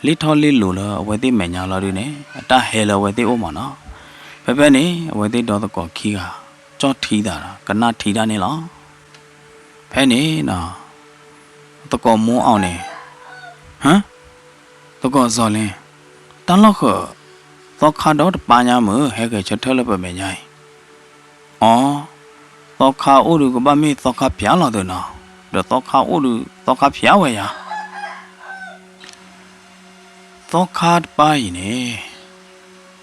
လ့ၣ်ထီၣ်လ့ၣ်လိၤလၢအဝဲသ့ၣ်မဲာ်ညါလီၤဒုန့ၣ် အတၢ်ဟဲလၢအဝဲသ့ၣ်အိၣ်မ့ၢ်နီၤ. ဖဲဖဲန့ၣ် အဝဲသ့ၣ်ဒီသကိးခံဂၤ ကၠီၣ်ထံသးဒီး ကနၣ်ထံတၢ်န့ၣ်လီၤ. ဖဲန့ၣ်နီၤ, သကိးမိၢ်အီၤန့ၣ်, ဟၢ, သကိးစီၤလ့, တၢ်လီၢ်ဃၢၤ သီခါဒီတပၢ်ညါမုၢ် ဟဲဂဲၤဆၢထၢၣ်လၢပမဲာ်ညါအံၤ, အီ, သီခါအိၣ်ဒုးကဘၣ်မ့ၢ်သီခါဖျါလီၤသ့နီၤ, ဒီးသီခါအိၣ်ဒုး သီခါဖျါဝဲယၤ သီခါတပၢ်အံၤန့ၣ်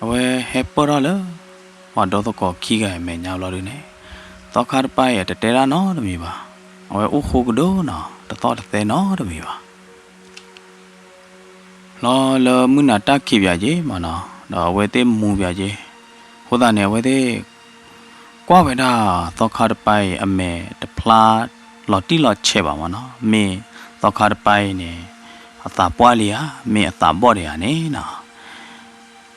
အဝဲဟဲပၢၢ်ထီၣ်လၢ ပှၤဒီသကိးခံဂၤအံၤမဲာ်ညါဘျီဒုန့ၣ်, သီခါတပၢ်အံၤအတတဲဒၣ်နီတမံၤဘၣ်. အဝဲအိၣ်ဃိကဒိၣ်နီၤ, တသီၣ်တသဲနီတမံၤဘၣ်. လီၤလၢမုၢ်နၤတၢ်ခံးပၠးက့ၤမ့ၢ်နီၤ, ဒီးအဝဲသ့ၣ်မူပၠးက့ၤ, အဃိသတးန့ၣ် အဝဲသ့ၣ် ကွၢ်ဝဲဒၣ်သီခါတပၢ်အံၤအမဲာ်တဖျါလီၤတံၢ်လီၤဆဲးဘၣ်မ့ၢ်နီၤ, မ့ၢ်သီခါတပၢ်အံၤန့ၣ် အသးပှၢ်လံဧါ, မ့ၢ်အသးဘီၣ်ဒံးဧါန့ၣ်နီၤ.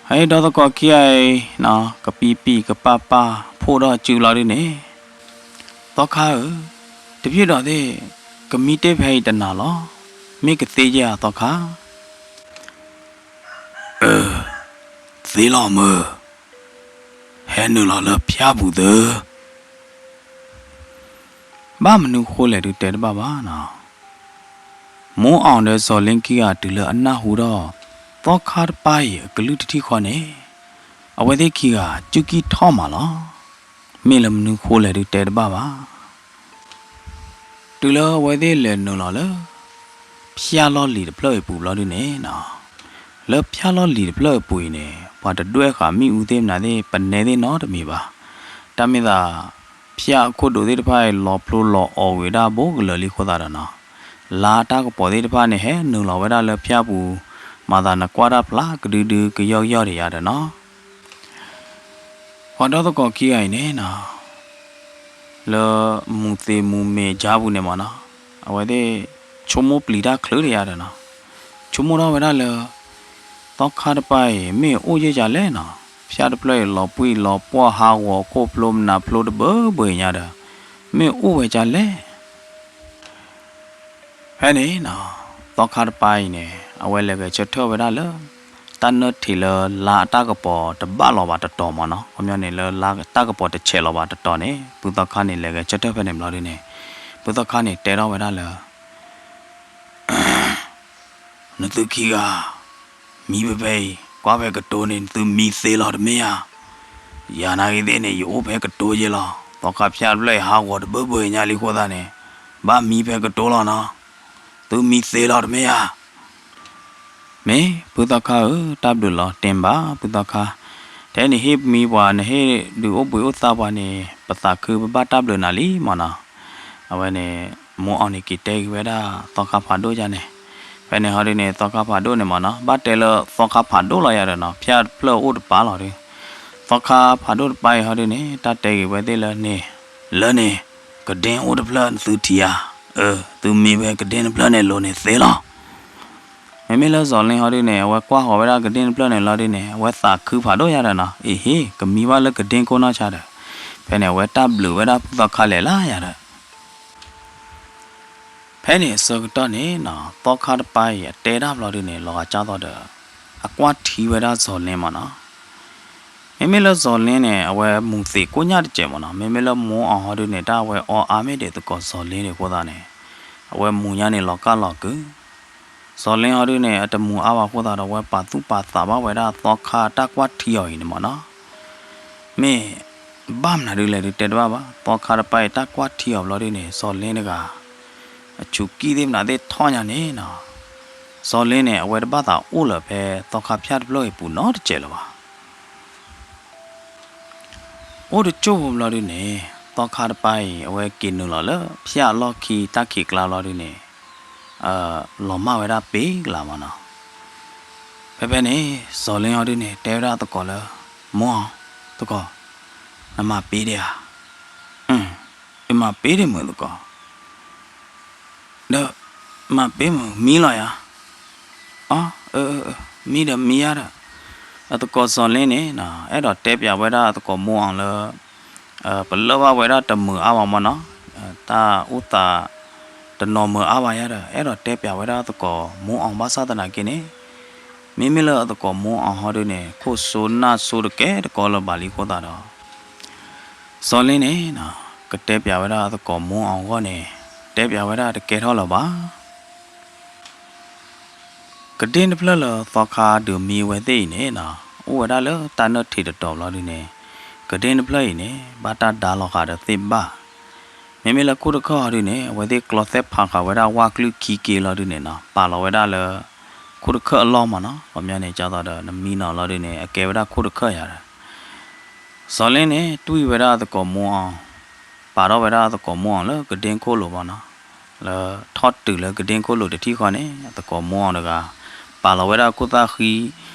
ဟဲဒီသကိးခံဂၤအံၤ ကပံပံကပၢ်ပၢ်ဖိၣ်ဒီးစုလီၤဒုန့ၣ်, သီခါဧၢ, တပ့ၢ်ဒီးသ့ၣ် ကမံတ့ၢ်ဖဲအံၤတနၤလီၤ, မ့ၢ်ကသ့ဧါသီခါ. အၢ, သ့လီၤမုၢ်, ဟဲနုာ်လီၤလၢဖၠၣ်ပူၤသု. ဘၣ်မနုၤဃိလဲၣ်ဒုတဲတဘၣ်ဘၣ်နီၤ. မိၢ်အီၤဒီးစီၤလ့ခံဂၤတုၤလၢအနၢ်ဟူဒီး သီခါတပၢ်အံၤအကလုၢ်တထံၣ်ဃီန့ၣ်, အဝဲသ့ၣ်ခံဂၤစူၢ်ကံၣ်ထီၣ်မးလီၤ. မ့ၢ်လၢမနုၤဃိလဲၣ်ဒုတဲတဘၣ်ဘၣ်. တုၤလၢအဝဲသ့ၣ်လဲၤနုာ်လီၤလၢ ဖၠၣ်လီၢ်လံၤတဖျၢၣ်အံၤပူၤဘျီဒုန့ၣ်နီၤ, လၢဖၠၣ်လီၢ်လံၤတဖျၢၣ်အံၤပူၤအံၤန့ၣ် ပှၤတဒွဲၣ်ဃာ်မ့ၣ်အူသ့ၣ်မနုၤသ့ၣ် ပနဲသ့ၣ်နီတမံၤဘၣ်. တၢ်မ့ၢ်သး ဖၠၣ်အခိၣ်ဒိးသ့ၣ်တဖၣ်အံၤ လီၤဖျိလီၤအီၣ်ဝံၤဒၣ်ဘိကလၢာ်လံအဃိသတးဒီးနီၤ, လါတၢ်ကပီၤသ့ၣ်တဖၣ်န့ၣ် ဟဲနုာ်လီၤဝဲဒၣ်လၢဖၠၣ်ပူၤ, မၤသးနကွၢ်တၢ်ဖျါကဒုဒုကယီကယီဒံးယၤဒီးနီၤ. ပှၤဒီသကိးခံဂၤအံၤန့ၣ်နီၤ, လၢမူၤသ့ၣ်မူၤမဲာ်ကၠါပူၤန့ၣ်မ့ၢ်နီၤ, အဝဲသ့ၣ်ဆိကမိၣ်ပျံၤတၢ်ချုးဒံးယၤဒီးနီၤ, ဆိကမိၣ်ထီၣ်ဝဲဒၣ်လၢ သီခါတပၢ်အံၤ မ့ၢ်အိၣ်ယဲၢ်ကလဲၣ်နီၤ, ဖၠၣ်တဖျၢၣ်အံၤလီၤပှံၢ်လီၤပှီၢ်ဟးဂီၤခိၣ်ဖျိမနုၤဖျိတဘၢဘၢအံၤညါဒီး မ့ၢ်အိၣ်ဝဲကလဲၣ်. ဖဲန့ၣ်နီၤ, သီခါတပၢ်အံၤန့ၣ် အဝဲလဲၤဂဲၤဆၢထၢၣ်ဝဲဒၣ်လၢ တၢ်နၢၣ်ထံးလၢလါအတၢ်ကပီၤတဘၣ်လီၤဘၣ်တတီၤမ့ၢ်နီၤ, ခီပညီန့ၣ် လၢလါတၢ်ကပီၤတဆဲးလီၤဘၣ်တတီၤန့ၣ် ဖုသီခါန့ၣ်လဲၤဂဲၤဆၢထၢၣ်ဖဲန့ၣ်ဘျီဒုန့ၣ်, ဖုသီခါန့ၣ်တဲထီၣ်ဝဲဒၣ်လၢ နသုခံဂၤ မံဖဲဖဲအံၤ ကွၢ်ဖဲကတိၤန့ၣ် နသုမံသ့လီၤတမ့ၢ်ဧါ. ယၤနာ်ဂ့ၤသ့ၣ်န့ၣ် ယအိၣ်ဖဲကတိၤယဲလီၤ. သီခါဖၠၣ်တဖျၢၣ်အံၤ ဟးဂီၤတဘၢဘၢညါလံအဃိသတးန့ၣ် ဘၣ်မံဖဲကတိၤလီၤနီၤ. သုမံသ့လီၤတမ့ၢ်ဧါ. မ့ၢ်ဖုသီခါဧၢ, တၢ်ဘျုးလီၤ တ့ၢ်ဘၣ်ဖုသီခါ, ထဲနဟ့ၣ်မံပှၤ နဟ့ၣ်ဒုးအိၣ်ဘှံးအိၣ်သါပှၤန့ၣ် ပသးခုပဘၣ်တၢ်ဘျုးနၤလံမ့ၢ်နီၤ. အဝဲန့ၣ် မိၢ်အီၤန့ၣ်က့ၤတဲက့ၤဝဲဒၣ်သီခါဖးဒိၣ်ယါန့ၣ်, ဖဲန့ၣ်ဟီဒုန့ၣ် သီခါဖးဒိၣ်န့ၣ်မ့ၢ်နီၤ ဘၣ်တဲလၢသီခါဖးဒိၣ်လီၤယၤဒီးနီၤ ဖၠၣ်တဖျၢၣ်အိၣ်တပၤလီၤဒု, သီခါဖးဒိၣ်တပၤအံၤဟီဒုန့ၣ် တၢ်တဲက့ၤဝဲသ့ၣ်လၢန့ၣ်, လၢန့ၣ် ကဒ့အိၣ်တဖျၢၣ်နသုထံၣ်ဧါ. အၢ, သုမံဖဲကဒ့တဖျၢၣ်န့ၣ်လိၤန့ၣ်သ့လီၤ. မ့မ့ၢ်လၢစီၤလ့ဟီဒုန့ၣ် အဝဲကွၢ်ဃီၤဝဲဒၣ်ကဒ့တဖျၢၣ်န့ၣ်လီၤဒုန့ၣ် အဝဲသးခုဖးဒိၣ်ယါဒီးနီၤ အ့ဟ့ၣ် ကမံဘၣ်လၢကဒ့ကိးနီၢ်ဆါဒီး, ဖဲန့ၣ် အဝဲတၢ်ဘျုးဝဲဒၣ်ဖုသီခါလဲာ်လၢယၤဒီး ဖဲန့ၣ်အဆၢကတီၢ်န့ၣ်နီၤ သီခါတပၤအံၤအတဲဒၣ်ဘျီဒုန့ၣ် လီၤဂာ်ကၢ်သိးဒီး အကွၢ်ထံဝဲဒၣ်စီၤလ့မ့ၢ်နီၤ. မ့မ့ၢ်လၢစီၤလ့န့ၣ် အဝဲမူၤသ့ၣ်ကိၣ်ညၣ်တစဲးမ့ၢ်နီၤ မ့မ့ၢ်လၢမိၢ်အီၤဟီဒုန့ၣ် တၢ်အဝဲအီအါမ့ၢ်ဒံးသကိးစီၤလ့ဒံးအဃိသတးန့ၣ် အဝဲမူၤညါန့ၣ်လီၤကၢ်လီၤကုာ် စီၤလ့ဟီဒုန့ၣ် အတမူၤအါဘၣ်အဃိသတးဒီး အဝဲပာ်သူၣ်ပာ်သးဘၣ်ဝဲဒၣ်သီခါတၢ်ကွၢ်ထံအီၤအံၤန့ၣ်မ့ၢ်နီၤ. မ့ၢ်ဘၣ်မနုၤဒုလဲၣ်ဒုတဲတဘၣ်ဘၣ် သီခါတပၤအံၤတၢ်ကွၢ်ထံအီၤဘျီဒုန့ၣ် စီၤလ့တဂၤ အဆူးကံၢ်သ့ၣ်မနုၤသ့ၣ်ထီၣ်ညါန့ၣ်နီၤ. စီၤလ့န့ၣ် အဝဲတဘၣ်သးအိၣ်လၢၤဖဲသီခါဖၠၣ်တဖျၢၣ်အံၤပူၤနီတစဲးလၢၤဘၣ်. အိၣ်တကၠိၢ်ဖိဘျီဒုန့ၣ် သီခါတပၤအံၤ အဝဲက့ၤနုာ်လီၤလၢဖၠၣ်အလီၢ်ခံတၢ်ခံးကျါဘျီဒုန့ၣ် လီၤမၢ်ဝဲဒၣ်ပ့ၤကလးမ့ၢ်နီၤ. ဖဲဖဲန့ၣ် စီၤလ့ဟီဒုန့ၣ် တဲဝဲဒၣ်သကိးလၢ မိၢ်အီၤ သကိး နမၤပ့ၤဒံးဧါ. အၢ ယမၤပ့ၤဒံးမုာ်သကိး. ဒီး မၤပ့မုၢ်မံလီၤယၤ, အ မံဒီးမံယၤဒီး, အသကိးစီၤလ့န့ၣ် အဲၣ်ဒိးတဲပၠးဝဲဒၣ်အသကိးမိအီၤလၢ ပလၢၢ်ဘၣ်ဝဲဒၣ်တမုာ်အါဘၣ်မ့ၢ်နီၤ, တၢ်အိၣ်သးတနီၤမုာ်အါဘၣ်ယၤဒီး အဲၣ်ဒိးတဲပၠးဝဲဒၣ်အသကိးမိအီၤဘၣ်ဆၣ်သနာ်က့န့ၣ်, မ့မ့ၢ်လၢအသကိးမိအီၤဟီဒုန့ၣ် ခိၣ်စိနၢ်စိတကဲတကီလၢၤဘၣ်လံအဃိသတးဒီး စီၤလ့န့ၣ် ကတဲပၠးဝဲဒၣ်အသကိးမိအီၤအဂီၢ်န့ၣ် တဲပၠးဝဲဒၣ်တကဲထီၣ်လၢၤဘၣ်. ကဒ့ၣ်တဖျၢၣ်လၢသီခါဒုးမံဝဲသ့ၣ်အံၤန့ၣ် အိၣ်ဝဲဒၣ်လၢတၢ်နၢၣ်ထံးတတီၤဘျီဒုန့ၣ်, ကဒ့ၣ်တဖျၢၣ်အံၤန့ၣ် ဘၣ်တၢ်ဒါလီၤဃာ်ဒီးသ့ၣ်ဘၣ်. မ့မ့ၢ်လၢခိၣ်တခၢၣ်ဟီဒုန့ၣ် အဝဲသ့ၣ်ကျီသဲၣ်ဖးဃာ်ဝဲဒၣ်ဝၣ်ကျုၢ်ခံက့ဘျီဒုန့ၣ်နီၤ ပာ်လီၤဝဲဒၣ်လၢ ခိၣ်တခၢၣ်အလီၢ်မ့ၢ်နီၤ, ခီပညီန့ၣ် ကၢ်သိးဒီးနမံနီၤလီၤဒုန့ၣ် အကဲဝဲဒၣ်ခိၣ်တခၢၣ်ယၤဒီး စီၤလ့န့ၣ် တွံၢ်ဝဲဒၣ်အသကိးမိအီၤ, ပာ်ထီၣ်ဝဲဒၣ်အသကိးမိအီၤလၢကဒ့ၣ်ခိၣ်လိၤမ့ၢ်နီၤ, လၢထီၣ်တုၤလၢကဒ့ၣ်ခိၣ်လိၤတထံၣ်ဃီန့ၣ် အသကိးမိအီၤတဂၤ ပာ်လီၤဝဲဒၣ်ခိၣ်သၣ်ဃံ ဒီး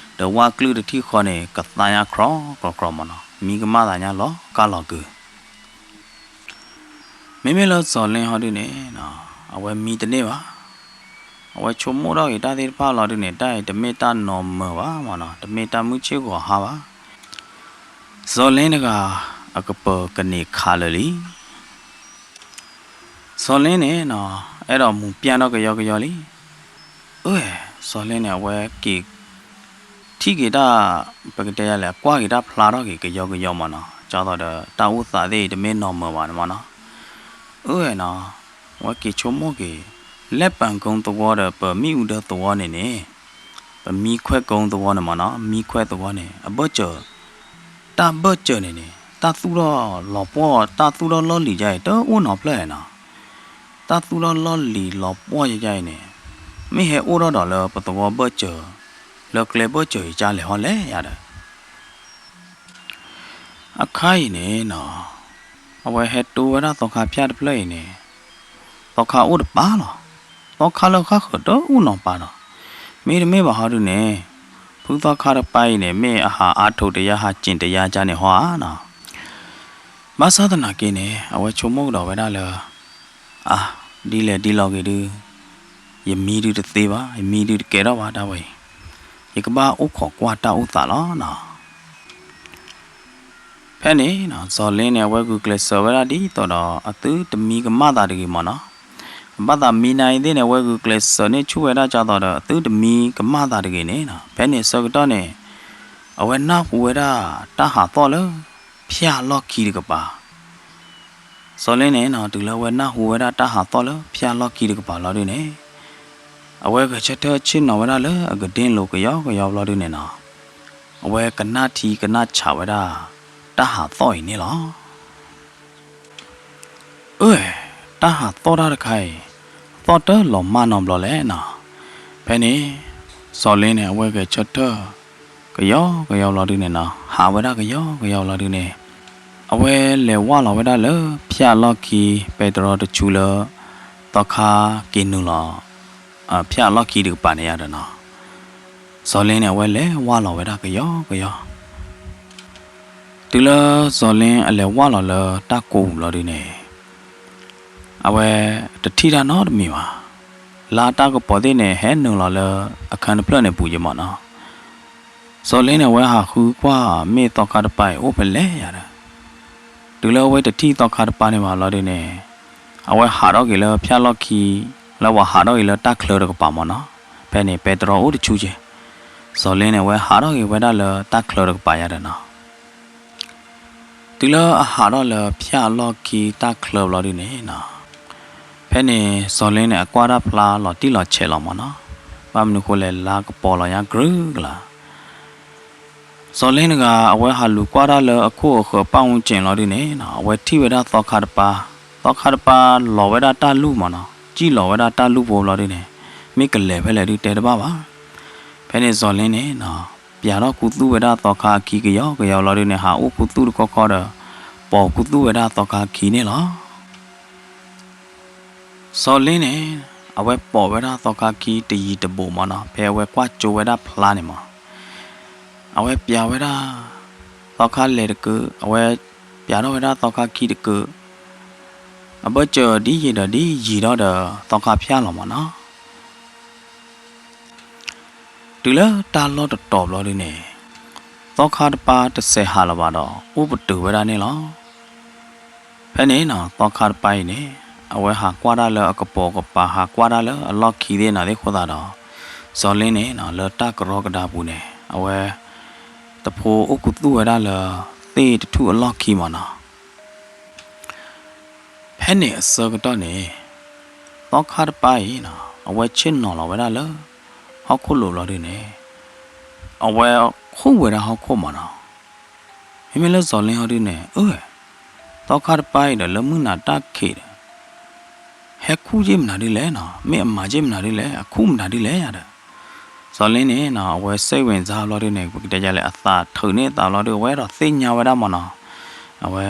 ဝၣ်ကျုၢ်တထံၣ်ဃီန့ၣ် ကသါညါခြီခြီခြီမ့ၢ်နီၤ, မံကမၣ်သးညါလီၤကၢ်လီၤကုၤ မ့မ့ၢ်လၢစီၤလ့ဟီဒုန့ၣ် အဝဲမံတန့ၢ်ဘၣ်. အဝဲဆိကမိၣ်ထီၣ်က့ၤတၢ်သ့ၣ်တဖၣ်လီၤဒုန့ၣ် တၢ်အံၤတမ့ၢ်တၢ်နီၤမုာ်ဘၣ်မ့ၢ်နီၤ, တမ့ၢ်တၢ်မုၢ်ဆ့ၣ်ဂီၤဟါဘၣ်. စီၤလ့တဂၤ အကပၤကန့ၢ်ခးလၢာ်လံ. စီၤလ့န့ၣ် အဲၣ်ဒိးမူၤပျၢ်ထီၣ်ကယီကယီလံ. အၢ စီၤလ့န့ၣ် အဝဲက့ၤ ထံၣ်က့ၤတၢ် ပကတဲယၤလဲၣ် ကွၢ်က့ၤတၢ်ဖျါထီၣ်က့ၤကယီကယီမ့ၢ်နီၤ, ကၢ်သိးဒီးတၢ်အိၣ်သးသ့ၣ်အံၤတမ့ၢ်နီၤမုာ်ဘၣ်န့ၣ်မ့ၢ်နီၤ. အၢနီၤ အဝဲက့ၤဆိကမိၣ်က့ၤ လဲၤပၣ်ကိသဝီဒီး ပမံအူဒၢသဝီန့ၣ်န့ၣ် ပမံခွဲးကိသဝီန့ၣ်မ့ၢ်နီၤ, မံခွဲးသဝီန့ၣ် အဘၢၣ်စၢၤ တၢ်ဘၢၣ်စၢၤန့ၣ်န့ၣ် တၢ်သူၣ်ထီၣ်လီၤပှီၢ် တၢ်သူၣ်ထီၣ်လီၢ်လံၤဒ်အံၤ တအိၣ်နီတဖျၢၣ်နီၤ. တၢ်သူၣ်ထီၣ်လီၢ်လံၤလီၤပှီၢ်ယယအံၤန့ၣ် မ့ၢ်ဟဲအိၣ်ထီၣ်ဒီးလၢပသဝီဘၢၣ်စၢၤ လၢကျဲဘၢၣ်စၢၤအံၤကၢ်လဲၤဟီလဲၣ်ယၤဒီး အခါအံၤန့ၣ်နီၤ အဝဲဟဲတိဝဲဒၣ်သီခါဖၠၣ်တဖျၢၣ်အံၤန့ၣ် သီခါအိၣ်တပၤလီၤ. သီခါလၢဃၣ်ဃၢၤတအိၣ်နီတပၤဒီး မ့တမ့ၢ်ဘၣ်ဟီဒုန့ၣ် ဖုသီခါတပၤအံၤန့ၣ် မ့ၢ်အဟးအါထိးတယါ ဟးစ့ၣ်တယါကၢ်န့ၣ်ဟီဧါနီၤ. ဘၣ်ဆၣ်သနာ်က့န့ၣ် အဝဲဆိကမိၣ်ကဒီးဝဲဒၣ်လၢ အါ ဒ်လဲၣ်ဒ်လဲၣ်ဂ့ၤဒု ယမံဒုတသ့ဘၣ်, ယမံဒုတကဲထီၣ်ဘၣ်ဒၣ်ဝဲအံၤ, ယကဘၣ်အိၣ်ခိးကွၢ်တၢ်အိၣ်သးလီၤနီၤ. ဖဲန့ၣ် စီၤလ့န့ၣ် အဝဲဂုာ်ကျဲးစၢးဝဲဒၣ်ဒ်သိးဒီး အသုတမံကမၣ်သးတဂ့ၤမ့ၢ်နီၤ. ဘၣ်သးမံနၤအံၤသ့ၣ်န့ၣ် အဝဲဂုာ်ကျဲးစၢးန့ၢ်ဆူၣ်ဝဲဒၣ်ကၢ်သိးဒီး အသုတမံကမၣ်သးတဂ့ၤန့ၣ်နီၤ. ဖဲန့ၣ်အဆၢကတီၢ်န့ၣ် အဝဲနၢ်ဟူဝဲဒၣ်တၢ်ဟးသီၣ်လၢ ဖၠၣ်လီၢ်ခံတကပၤ စီၤလ့န့ၣ်နီၤ တုၤလၢအဝဲနၢ်ဟူဝဲဒၣ်တၢ်ဟးသီၣ်လၢဖၠၣ်လီၢ်ခံတကပၤလီၤဒုန့ၣ် အဝဲဂဲၤဆၢထၢၣ်ဆ့ၣ်နီၤဝဲဒၣ်လၢအကဒ့ၣ်လိၤကယီကယီဘျီဒုန့ၣ်နီၤ အဝဲကနၣ်ထံကနၣ်ဆးဝဲဒၣ် တၢ်ဟးသီၣ်အံၤန့ၣ်လီၤ. အၢ တၢ်ဟးသီၣ်တၢ်တခါအံၤ သီၣ်တၢ်လီၤမၢ်နီတဘျီလဲၣ်နီၤ. ဖဲန့ၣ် စီၤလ့န့ၣ် အဝဲဂဲၤဆၢထၢၣ် ကယီကယီဘျီဒုန့ၣ်နီၤ ဟးဝဲဒၣ်ကယီကယီဘျီဒုန့ၣ် အဝဲလဲၤဝၢ်လီၤဝဲဒၣ်လၢဖၠၣ်လီၢ်ခံ ပဲတြီတဆူလၢ သီခါက့ၤနုာ်လီၤ ဖၠၣ်လီၢ်ခံတကပၤန့ၣ်ယါဒီးနီၤ စီၤလ့န့ၣ် အဝဲလဲၤဝၢ်လီၤဝဲဒၣ်ကယီကယီ တုၤလၢစီၤလ့အလဲၤဝၢ်လီၤလၢတၢ်ကိးပူၤလီၤဒုန့ၣ် အဝဲတထံၣ်တၢ်နီတမံၤဘၣ်. လါတၢ်ကပီၤသ့ၣ်န့ၣ် ဟဲနုာ်လီၤလၢအခၢၣ်တဖျၢၣ်န့ၣ်ပူၤယမ့ၢ်နီၤ. စီၤလ့န့ၣ် အဝဲဟးဃုကွၢ်မ့ၢ်သီခါတပၤအံၤအိၣ်ဖဲလဲၣ်ယါဒီး တုၤလၢအဝဲတထံၣ်သီခါတပၤန့ၣ်ဘၣ်လီၤဒုန့ၣ် အဝဲဟးထီၣ်က့ၤလၢဖၠၣ်လီၢ်ခံ လၢပှၤဟးထီၣ်က့ၤလၢတၢ်ချၢတကပၤမ့ၢ်နီၤ. ဖဲန့ၣ် ပဲတြီအိၣ်တဆူက့ၤ စီၤလ့န့ၣ် အဝဲဟးထီၣ်က့ၤဝဲဒၣ်လၢတၢ်ချၢတကပၤယါဒီးနီၤ. တုၤလၢအဟးထီၣ်လၢဖၠၣ်လီၢ်ခံတၢ်ချၢဘျီဒုန့ၣ်နီၤ ဖဲန့ၣ် စီၤလ့န့ၣ် အကွၢ်တၢ်ဖျါလီၤတံၢ်လီၤဆဲးလီၤမ့ၢ်နီၤ. ဘၣ်မနုၤဃိလဲၣ် လါကပီၤလီၤညါကြုးကလါ စီၤလ့တဂၤ အဝဲဟးလူၤကွၢ်တၢ်လၢအခိၣ်အဃၢၤပၣ်ဝူကၠ့ၣ်လီၤဒုန့ၣ်နီၤ အဝဲထံၣ်ဝဲဒၣ်သီခါတပၤ, သီခါတပၤလီၤဝဲဒၣ်တၢ်လူၢ်မ့ၢ်နီၤ, စံၣ်လီၤဝဲဒၣ်တၢ်လူၢ်ဖိဘျီဒုန့ၣ် မ့ၢ်ကလဲၤဖဲလဲၣ်ဒုတဲတဘၣ်ဘၣ်. ဖဲန့ၣ်စီၤလ့န့ၣ်နီၤ ပျးထီၣ်ခူသူၣ်ဝဲဒၣ်သီခါအခံကယီကယီလီၤဒုန့ၣ် ဟးအိၣ်ခူသူၣ်တခီခီဒီး ပိာ်ခူသူၣ်ဝဲဒၣ်သီခါအခံန့ၣ်လီၤ. စီၤလ့န့ၣ် အဝဲပိာ်ဝဲဒၣ်သီခါခံတယံၤတဘူးမ့ၢ်နီၤ ဖဲအဝဲကွၢ်ကၠိဝဲဒၣ်ဖျါန့ၣ်မး အဝဲပျးဝဲဒၣ် သီခါလဲၤတကုး အဝဲပျးထီၣ်ဝဲဒၣ်သီခါခံတကုး အဘၢၣ်စၢၤဒ်ယံာ်ဒီးဒ်ယံာ်ဒီးဒီး သီခါဖၠၣ်လီၤမၢ်နီၤ. တုၤလၢတၢ်လီၢ်တတီၤဘျီဒုန့ၣ် သီခါတပၤတစဲးဟးလၢၤဘၣ်ဒီး အိၣ်ပတုာ်ဝဲဒၣ်န့ၣ်လီၤ. ဖဲန့ၣ်နီၤ သီခါတပၤအံၤန့ၣ် အဝဲဟးကွၢ်တၢ်လၢအကပိာ်ကပၤ ဟးကွၢ်တၢ်လၢအလီၢ်ခံသ့ၣ်နၤသ့ၣ်အဃိသတးဒီး စီၤလ့န့ၣ်နီၤ လၢတၢ်ကရီကဒါပူၤန့ၣ် အဝဲ တဖိအိၣ်ခူသူၣ်ဝဲဒၣ်လၢ သ့ၣ်တထူၣ်အလီၢ်ခံမၢ်နီၤ. ဖဲန့ၣ်အဆၢကတီၢ်န့ၣ် သီခါတပၤအံၤနီၤ အဝဲဆ့ၣ်နီၤလီၤဝဲဒၣ်လၢ ဟီၣ်ခိၣ်လိၤဘျီဒုန့ၣ် အဝဲခူၣ်ဝဲဒၣ်ဟီၣ်ခိၣ်မၢ်နီၤ. မ့မ့ၢ်လၢစီၤလ့ဟီဒုန့ၣ် အၢ သီခါတပၤအံၤဒီးလၢမုၢ်နၤတၢ်ခံးဒီး ဟဲခူၣ်က့ၢ်မနုၤဒ်လဲၣ်နီၤ, မ့ၢ်အမၤက့ၢ်မနုၤဒ်လဲၣ်, အခူၣ်မနုၤဒ်လဲၣ်ယၤဒီး စီၤလ့န့ၣ်နီၤ အဝဲစ့ၣ်ဝဲၤစါဘျီဒုန့ၣ် ပကတဲယၤလဲၣ် အသးထုးန့ၢ်သးဘျီဒု အဝဲဒၣ်သ့ၣ်ညါဝဲဒၣ်မၢ်နီၤ, အဝဲ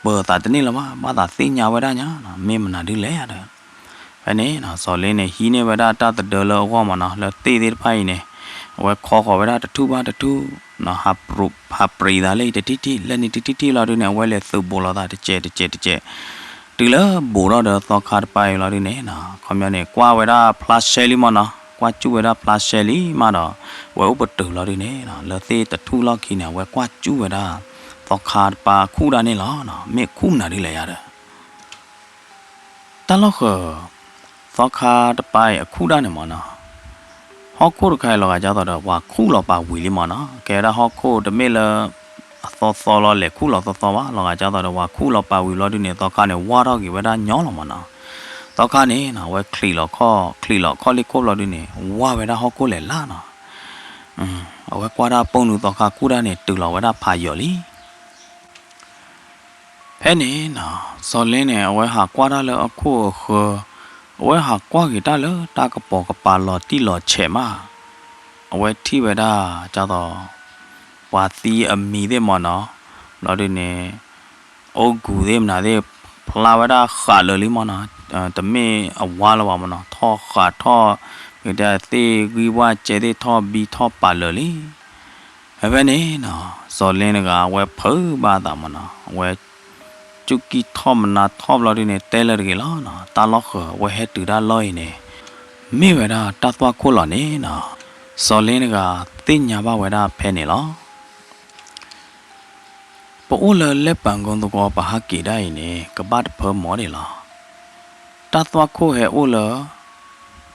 ပၢၤသးတန့ၢ်လၢၤဘၣ်, ဘၣ်သးသ့ၣ်ညါဝဲဒၣ်ညါနီၤ, မ့ၢ်မနုၤဒ်လဲၣ်ယၤဒီး ဖဲန့ၣ်နီၤ စီၤလ့န့ၣ် ဟံးန့ၢ်ဝဲဒၣ်တၢ်သဒၢလၢအဂီၢ်မၢ်နီၤ, လၢသ့ၣ်သ့ၣ်တဖၣ်အံၤန့ၣ် အဝဲခီဃီၤဝဲဒၣ်တထူၣ်ဘၣ်တထူၣ်နီၤ, ဟးပြံးသးလၢအံၤတထံၣ်ထံၣ် လၢန့ၣ်တထံၣ်ထံၣ်လီၤဒုန့ၣ် အဝဲလဲၤသုးဘူးလိာ်သးတစဲးတစဲးတစဲး, တုၤလၢဘူးထီၣ်ဒီးသီခါတပၤအံၤလီၤဒုန့ၣ်နီၤ, ခီပညီန့ၣ် ကွၢ်ဝဲဒၣ်ဖျါရှဲလံမၢ်နီၤ, ကွၢ်စူၣ်ဝဲဒၣ်ဖျါရှဲလံမးဒီး အဝဲအိၣ်ပတုာ်လီၤဒုန့ၣ်နီၤ, လၢသ့ၣ်တထူၣ်လီၢ်ခံန့ၣ် အဝဲကွၢ်စူၣ်ဝဲဒၣ် သီခါတပၤခူၣ်ဒၣ်န့ၣ်လီၤနီၤ, မ့ၢ်ခူၣ်မနုၤဒ်လဲၣ်ယၤဒီး တၢ်လီၢ်ဃၢၤ သီခါတပၤအံၤအခူၣ်ဒၣ်န့ၣ်မၢ်နီၤ, ဟီၣ်ခိၣ်တခါအံၤလီၤဂာ်ဒ်သိးဒီး ပှၤခူၣ်လီၤပာ်ဝံၤလံမၢ်နီၤ, ကဲဝဲဒၣ်ဟီၣ်ခိၣ်တမ့ၢ်လၢ အသီသီလီၤ လဲၤခူၣ်လီၤသီသီဘၣ်, လီၤဂာ်ဒ်သိးဒီး ပှၤခူၣ်လီၤပာ်ဝံၤဘျီဒုန့ၣ် သီခါန့ၣ် ဝါထီၣ်က့ၤဝဲဒၣ်ညီလီၤမၢ်နီၤ, သီခါန့ၣ်နီၤ အဝဲချံးလီၤခီၣ် ချံးလီၤခီၣ်လ့ၣ်ခိၣ်ဘျီဒုန့ၣ် ဝါဝဲဒၣ်ဟီၣ်ခိၣ်လဲၤလၢ်နီၤ, အဝဲကွၢ်တၢ်ပိာ်နုာ်သီခါခူၣ်ဒၣ်န့ၣ် တုၤလီၤဝဲဒၣ်ဖးယိာ်လံ ဖဲန့ၣ်နီၤ စီၤလ့န့ၣ် အဝဲဟးကွၢ်တၢ်လၢအခိၣ်အဃၢၤ, အဝဲဟးကွၢ်က့ၤတၢ်လၢတၢ်ကပိာ်ကပၤလီၤတံၢ်လီၤဆဲးမး, အဝဲထံၣ်ဝဲဒၣ် ဒ်သိး ပှၤသံအမံၤသ့ၣ်မၢ်နီၤ, ဘျီဒုန့ၣ် အိၣ်ကူၤသ့ၣ်မနုၤသ့ၣ် ဖျါဝဲဒၣ်ဃးလၢာ်လံမၢ်နီၤ, တမ့ၢ်အဝါလၢၤဘၣ်မၢ်နီၤ, ထီၣ်ဃးထီၣ် ကတဲသ့ၣ်ဂံၢ်ဝၣ်စဲးသ့ၣ်ထီၣ်ဘံထီၣ်ပာ်လၢာ်လံ ဖဲဖဲန့ၣ်နီၤ စီၤလ့တဂၤ အဝဲဖုးဘၣ်အသးမၢ်နီၤ, အဝဲ စူၢ်ကံၢ်ထီၣ်မနါထီၣ်ဘျီဒုန့ၣ် တဲလၢၤတဂ့ၤလီၤနီၤ, တၢ်လီၢ်ဃၢၤ အဝဲဟဲတုၤတၢ်လီၢ်အံၤန့ၣ် မ့ၢ်ဝဲဒၣ်တၢ်သွၣ်ခိၣ်လီၤန့ၣ်နီၤ, စီၤလ့တဂၤ သ့ၣ်ညါဘၣ်ဝဲဒၣ်ဖဲန့ၣ်လီၤ. ပအိၣ်လၢလၢပှၤကိသဝီပဟးက့ၤဒၣ်အံၤန့ၣ် ကဘၣ်တဖၢမီၢ်ဒံးလီၤ. တၢ်သွၣ်ခိၣ်ဟဲအိၣ်လၢ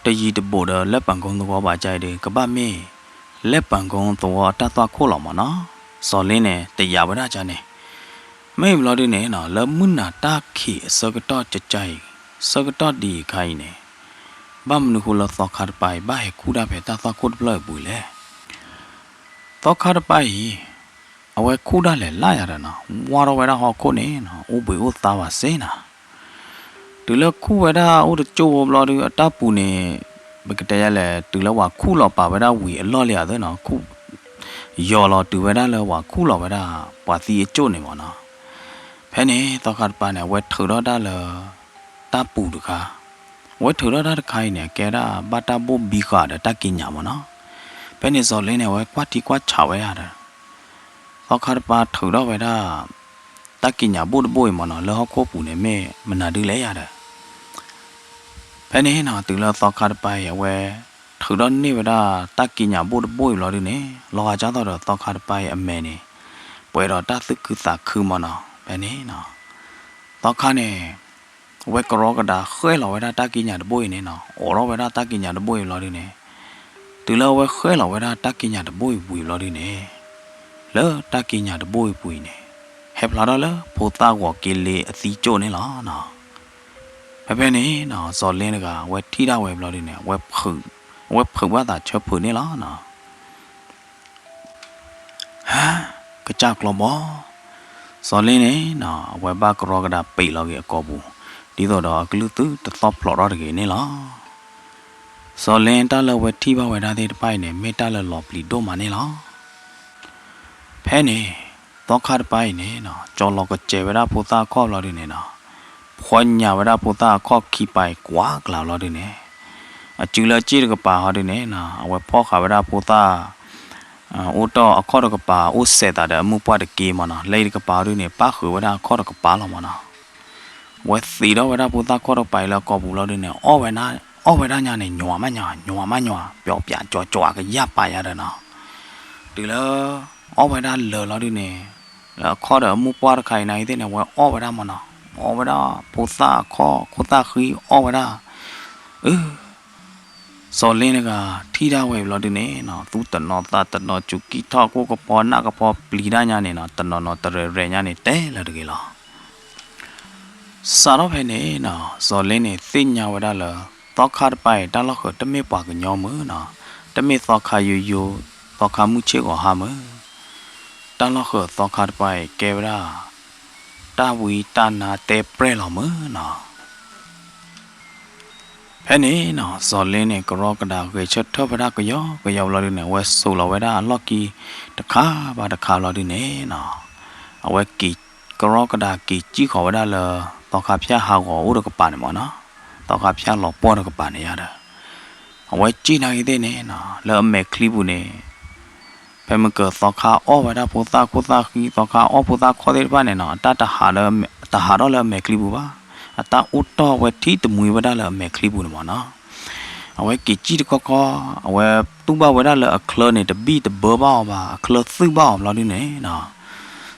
တယံၤတဘူးဒီးလၢပှၤကိသဝီဘၣ်ကါအံၤဒီး ကဘၣ်မ့ၢ် လၢပှၤကိသဝီအတၢ်သွၣ်ခိၣ်လီၤမၢ်နီၤ. စီၤလ့န့ၣ် တယာ်ဝဲဒၣ်ကါန့ၣ် မ့ၢ်ဘျီဒုန့ၣ်နီၤ လၢမုၢ်နၤတၢ်ခံးအဆၢကတီၢ်ကကါအံၤ, ဆၢကတီၢ်ဒ်အံၤအခါအံၤန့ၣ် ဘၣ်မနုၤဃိလၢသီခါတပၤအံၤ ဘၣ်ဟဲခူၣ်ဒၣ်ဖဲတၢ်သွၣ်ခိၣ်တဖျၢၣ်အပူၤလဲၣ်. သီခါတပၤအံၤ အဝဲခူၣ်ဒၣ်လဲာ်လၢယၤဒီးနီၤ ဝါထီၣ်ဝဲဒၣ်ဟီၣ်ခိၣ်န့ၣ်နီၤ အိၣ်ဘှံးအိၣ်သါဘၣ်စ့ၢ်နီၤ. တုၤလၢခူၣ်ဝဲဒၣ်အိၣ်တကၠိၢ်ဖိဘျီဒု အတၢ်ပူၤန့ၣ် ပကတဲယလဲၣ် တုၤလၢပှၤခူၣ်လီၤပာ်ဝဲဒၣ်ဝံၤအလီၢ်လံဧါသ့နီၤ ခူၣ် ယီၤလီၤတုၤဝဲဒၣ်လၢပှၤခူၣ်လီၤဝဲဒၣ်ပှၤသံအကၠိၢ်န့ၣ်မၢ်နီၤ. ဖဲန့ၣ် သီခါတပၤန့ၣ် အဝဲထုးထီၣ်တၢ်လၢ တၢ်ပူၤတခါ, အဝဲထုးထီၣ်တၢ်တခါအံၤန့ၣ် ကဲဒၣ်ဘၣ်တၢ်ဘိၣ်ဘံဃာ်ဒီးတၢ်ကံးညာ်မၢ်နီၤ. ဖဲန့ၣ်စီၤလ့န့ၣ် အဝဲကွၢ်ထံကွၢ်ဆးဝဲယၤဒီး သီခါတပၤထုးထီၣ်ဝဲဒၣ် တၢ်ကံးညာ်ဘိၣ်တဘိၣ်အံၤမၢ်နီၤ လၢဟီၣ်ခိၣ်ပူၤန့ၣ် မ့ၢ်မနုၤဒုလဲၣ်ယၤဒီး ဖဲန့ၣ်နီၤ တုၤလၢသီခါတပၤအံၤ အဝဲ ထုးထီၣ်န့ၢ်ဝဲဒၣ် တၢ်ကံးညာ်ဘိၣ်တဘိၣ်အံၤဘျီဒုန့ၣ် လီၤဂာ်ဒ်သိးဒီးသီခါတပၤအံၤအမဲာ်န့ၣ် ပှဲၤဒီးတၢ်သူၣ်ခုသးခုမၢ်နီၤ. ဖဲန့ၣ်နီၤ သီခါန့ၣ် အဝဲကရီကဒါဃဲၣ်လီၤဝဲဒၣ်တၢ်ကံးညာ်တဘိၣ်အံၤန့ၣ်နီၤ အိးထီၣ်ဝဲဒၣ်တၢ်ကံးညာ်တဘိၣ်အံၤဘျီဒုန့ၣ် တုၤလၢအဝဲဃဲၣ်လီၤဝဲဒၣ်တၢ်ကံးညာ်တဘိၣ်အံၤဝံၤဘျီဒုန့ၣ် လၢတၢ်ကံးညာ်တဘိၣ်အံၤပူၤအံၤန့ၣ် ဟဲဖျါထီၣ်လၢဖိသၣ်ဂီၤက့လ့အသံကၠိၢ်န့ၣ်လီၤနီၤ. ဖဲဖဲန့ၣ်နီၤ စီၤလ့တဂၤ အဝဲထံၣ်ဒၣ်ဝဲဘျီဒုန့ၣ် အဝဲဖုးဘၣ်သးဆၢဖုးန့ၣ်လီၤနီၤ. ဟါ, ကစၢ်ကျီဘီ, စီၤလ့န့ၣ်နီၤ အဝဲဘၣ်ကရီကဒါပံးလီၤက့ၤအကိာ်ပူၤ ဒ်သိးဒီးအကလုၢ်သုတသီၣ်ဖျိးထီၣ်တဂ့ၤန့ၣ်လီၤ. စီၤလ့တၢ်လၢအဝဲထံၣ်ဘၣ်ဝဲဒၣ်သ့ၣ်တဖၣ်အံၤန့ၣ် မ့ၢ်တၢ်လၢလီၤပျံၤဒိၣ်မးန့ၣ်လီၤ. ဖဲန့ၣ် သီခါတပၤအံၤန့ၣ်နီၤ ကၠီလီၤကစဲၤဝဲဒၣ်ဖိသၣ်အခီၣ်ဘျီဒုန့ၣ်နီၤ ဖီညၣ်ဝဲဒၣ်ဖိသၣ်အခီၣ်ခံပၤအံၤကွၢ်ကျါဘျီဒုန့ၣ် အစုလၢအစ့ၣ်တကပၤဟီဒုန့ၣ်နီၤ အဝဲဖီၣ်ဃာ်ဝဲဒၣ်ဖိသၣ် အိၣ်တီၢ်အခီၣ်တကပၤ အိၣ်စဲးသးဒီးအမုၢ်ပှၢ်တက့ၢ်မၢ်နီၤ လၢအံၤတကပၤဟီဒုန့ၣ် ပၣ်ဃုာ်ဝဲဒၣ်အခီၣ်တကပၤလီၤမၢ်နီၤ. ဝဲသံးထီၣ်ဝဲဒၣ်ဖိသၣ်ခီၣ်တကပၤအံၤလၢအကိာ်ပူၤလီၤဒုန့ၣ် အီၣ်ဝဲဒၣ်, အီၣ်ဝဲဒၣ်ညါန့ၣ် ညွးမးညွး, ညွးမးညွး, ပျီပျးကၠီကၠီအကယၢ်ပာ်ယၤဒီးနီၤ. တုၤလၢ အီၣ်ဝဲဒၣ်လၢာ်လီၤဒုန့ၣ်, လၢအခီၣ်ဒီးအမိၢ်ပှၢ်တခါအံၤနာ်က့သ့ၣ်န့ၣ် အဝဲအီၣ်ဝဲဒၣ်မးနီၤ, အီၣ်ဝဲဒၣ်ဖိသၣ်အခီၣ် ခိၣ်သၣ်ဃံအီၣ်ဝဲဒၣ်, အၢ စီၤလ့န့ၣ်ဂၤ ထံၣ်ဒၣ်ဝဲအံၤဘျီဒုန့ၣ်နီၤ, သူၣ်တနီၤသးတနီၤ စူၤကံၢ်ထီၣ်ကိၣ်ကပီၤ နၢ်ကပီၤပျံၤဒၣ်ညါန့ၣ်နီၤ, တနီၤနီၤတရဲၣ်ရဲၣ်ညါန့ၣ် တဲလၢၤတဂ့ၤလီၤ. စးထီၣ်ဖဲန့ၣ်နီၤ, စီၤလ့န့ၣ်သ့ၣ်ညါဝဲဒၣ်လၢ သီခါတပၤအံၤ တၢ်လီၢ်ဃၢၤတမ့ၢ်ပှၤကညီမုၢ်နီၤ, တမ့ၢ်သီခါယိယိ, သီခါမုၢ်ဆ့ၣ်ဂီၤဟါမုၢ်, တၢ်လီၢ်ဃၢၤသီခါတပၤအံၤ ကဲဝဲဒၣ် တၢ်ဝံတၢ်နါတဲပြဲၢ်လီၤမုၢ်နီၤ. ဖဲန့ၣ်နီၤ စီၤလ့န့ၣ် ကရီကဒါဂဲၤဆၢထၢၣ်ဝဲဒၣ်ကယီကယီဘျီဒုန့ၣ် အဝဲစိာ်လီၤဝဲဒၣ်အလီၢ်ခံတခါဘၣ်တခါဘျီဒုန့ၣ်နီၤ, အဝဲက့ၤ ကရီကဒါက့ၤစံၣ်ဃီၤဝဲဒၣ်လၢ သီခါဖၠၣ်ဟးဂီၤအိၣ်တကပၤန့ၣ်မ့ၢ်နီၤ, သီခါဖၠၣ်လီၤပှီၢ်တကပၤန့ၣ်ယါဒီး အဝဲစံၣ်နာ်က့သ့ၣ်န့ၣ်နီၤ လၢအမဲာ်ချံပူၤန့ၣ် ဖဲမ့ၢ်ကၢၤသီခါအီၣ်ဝဲဒၣ်ဖိသၣ်ခိၣ်သၣ်ဃံ သီခါအီၣ်ဖိသၣ်ခီၣ်သ့ၣ်တဖၣ်န့ၣ်နီၤ အတၢ်တဟးထီၣ်လၢအမဲာ်ချံပူၤဘၣ်, အတၢ်အိၣ်တီၢ်ဝဲထံတမှံဝဲဒၣ်လၢအမဲာ်ချံပူၤန့ၣ်မ့ၢ်နီၤ, အဝဲက့ၤစံၣ်တခီခီ, အဝဲတူၢ်ဘၣ်ဝဲဒၣ်လၢအချၢန့ၣ် တဘံၣ်တဘၢဘၣ်အီၤဘၣ်, အချၢသုၣ်ဘၣ်အီၤဘျီဒုန့ၣ်နီၤ,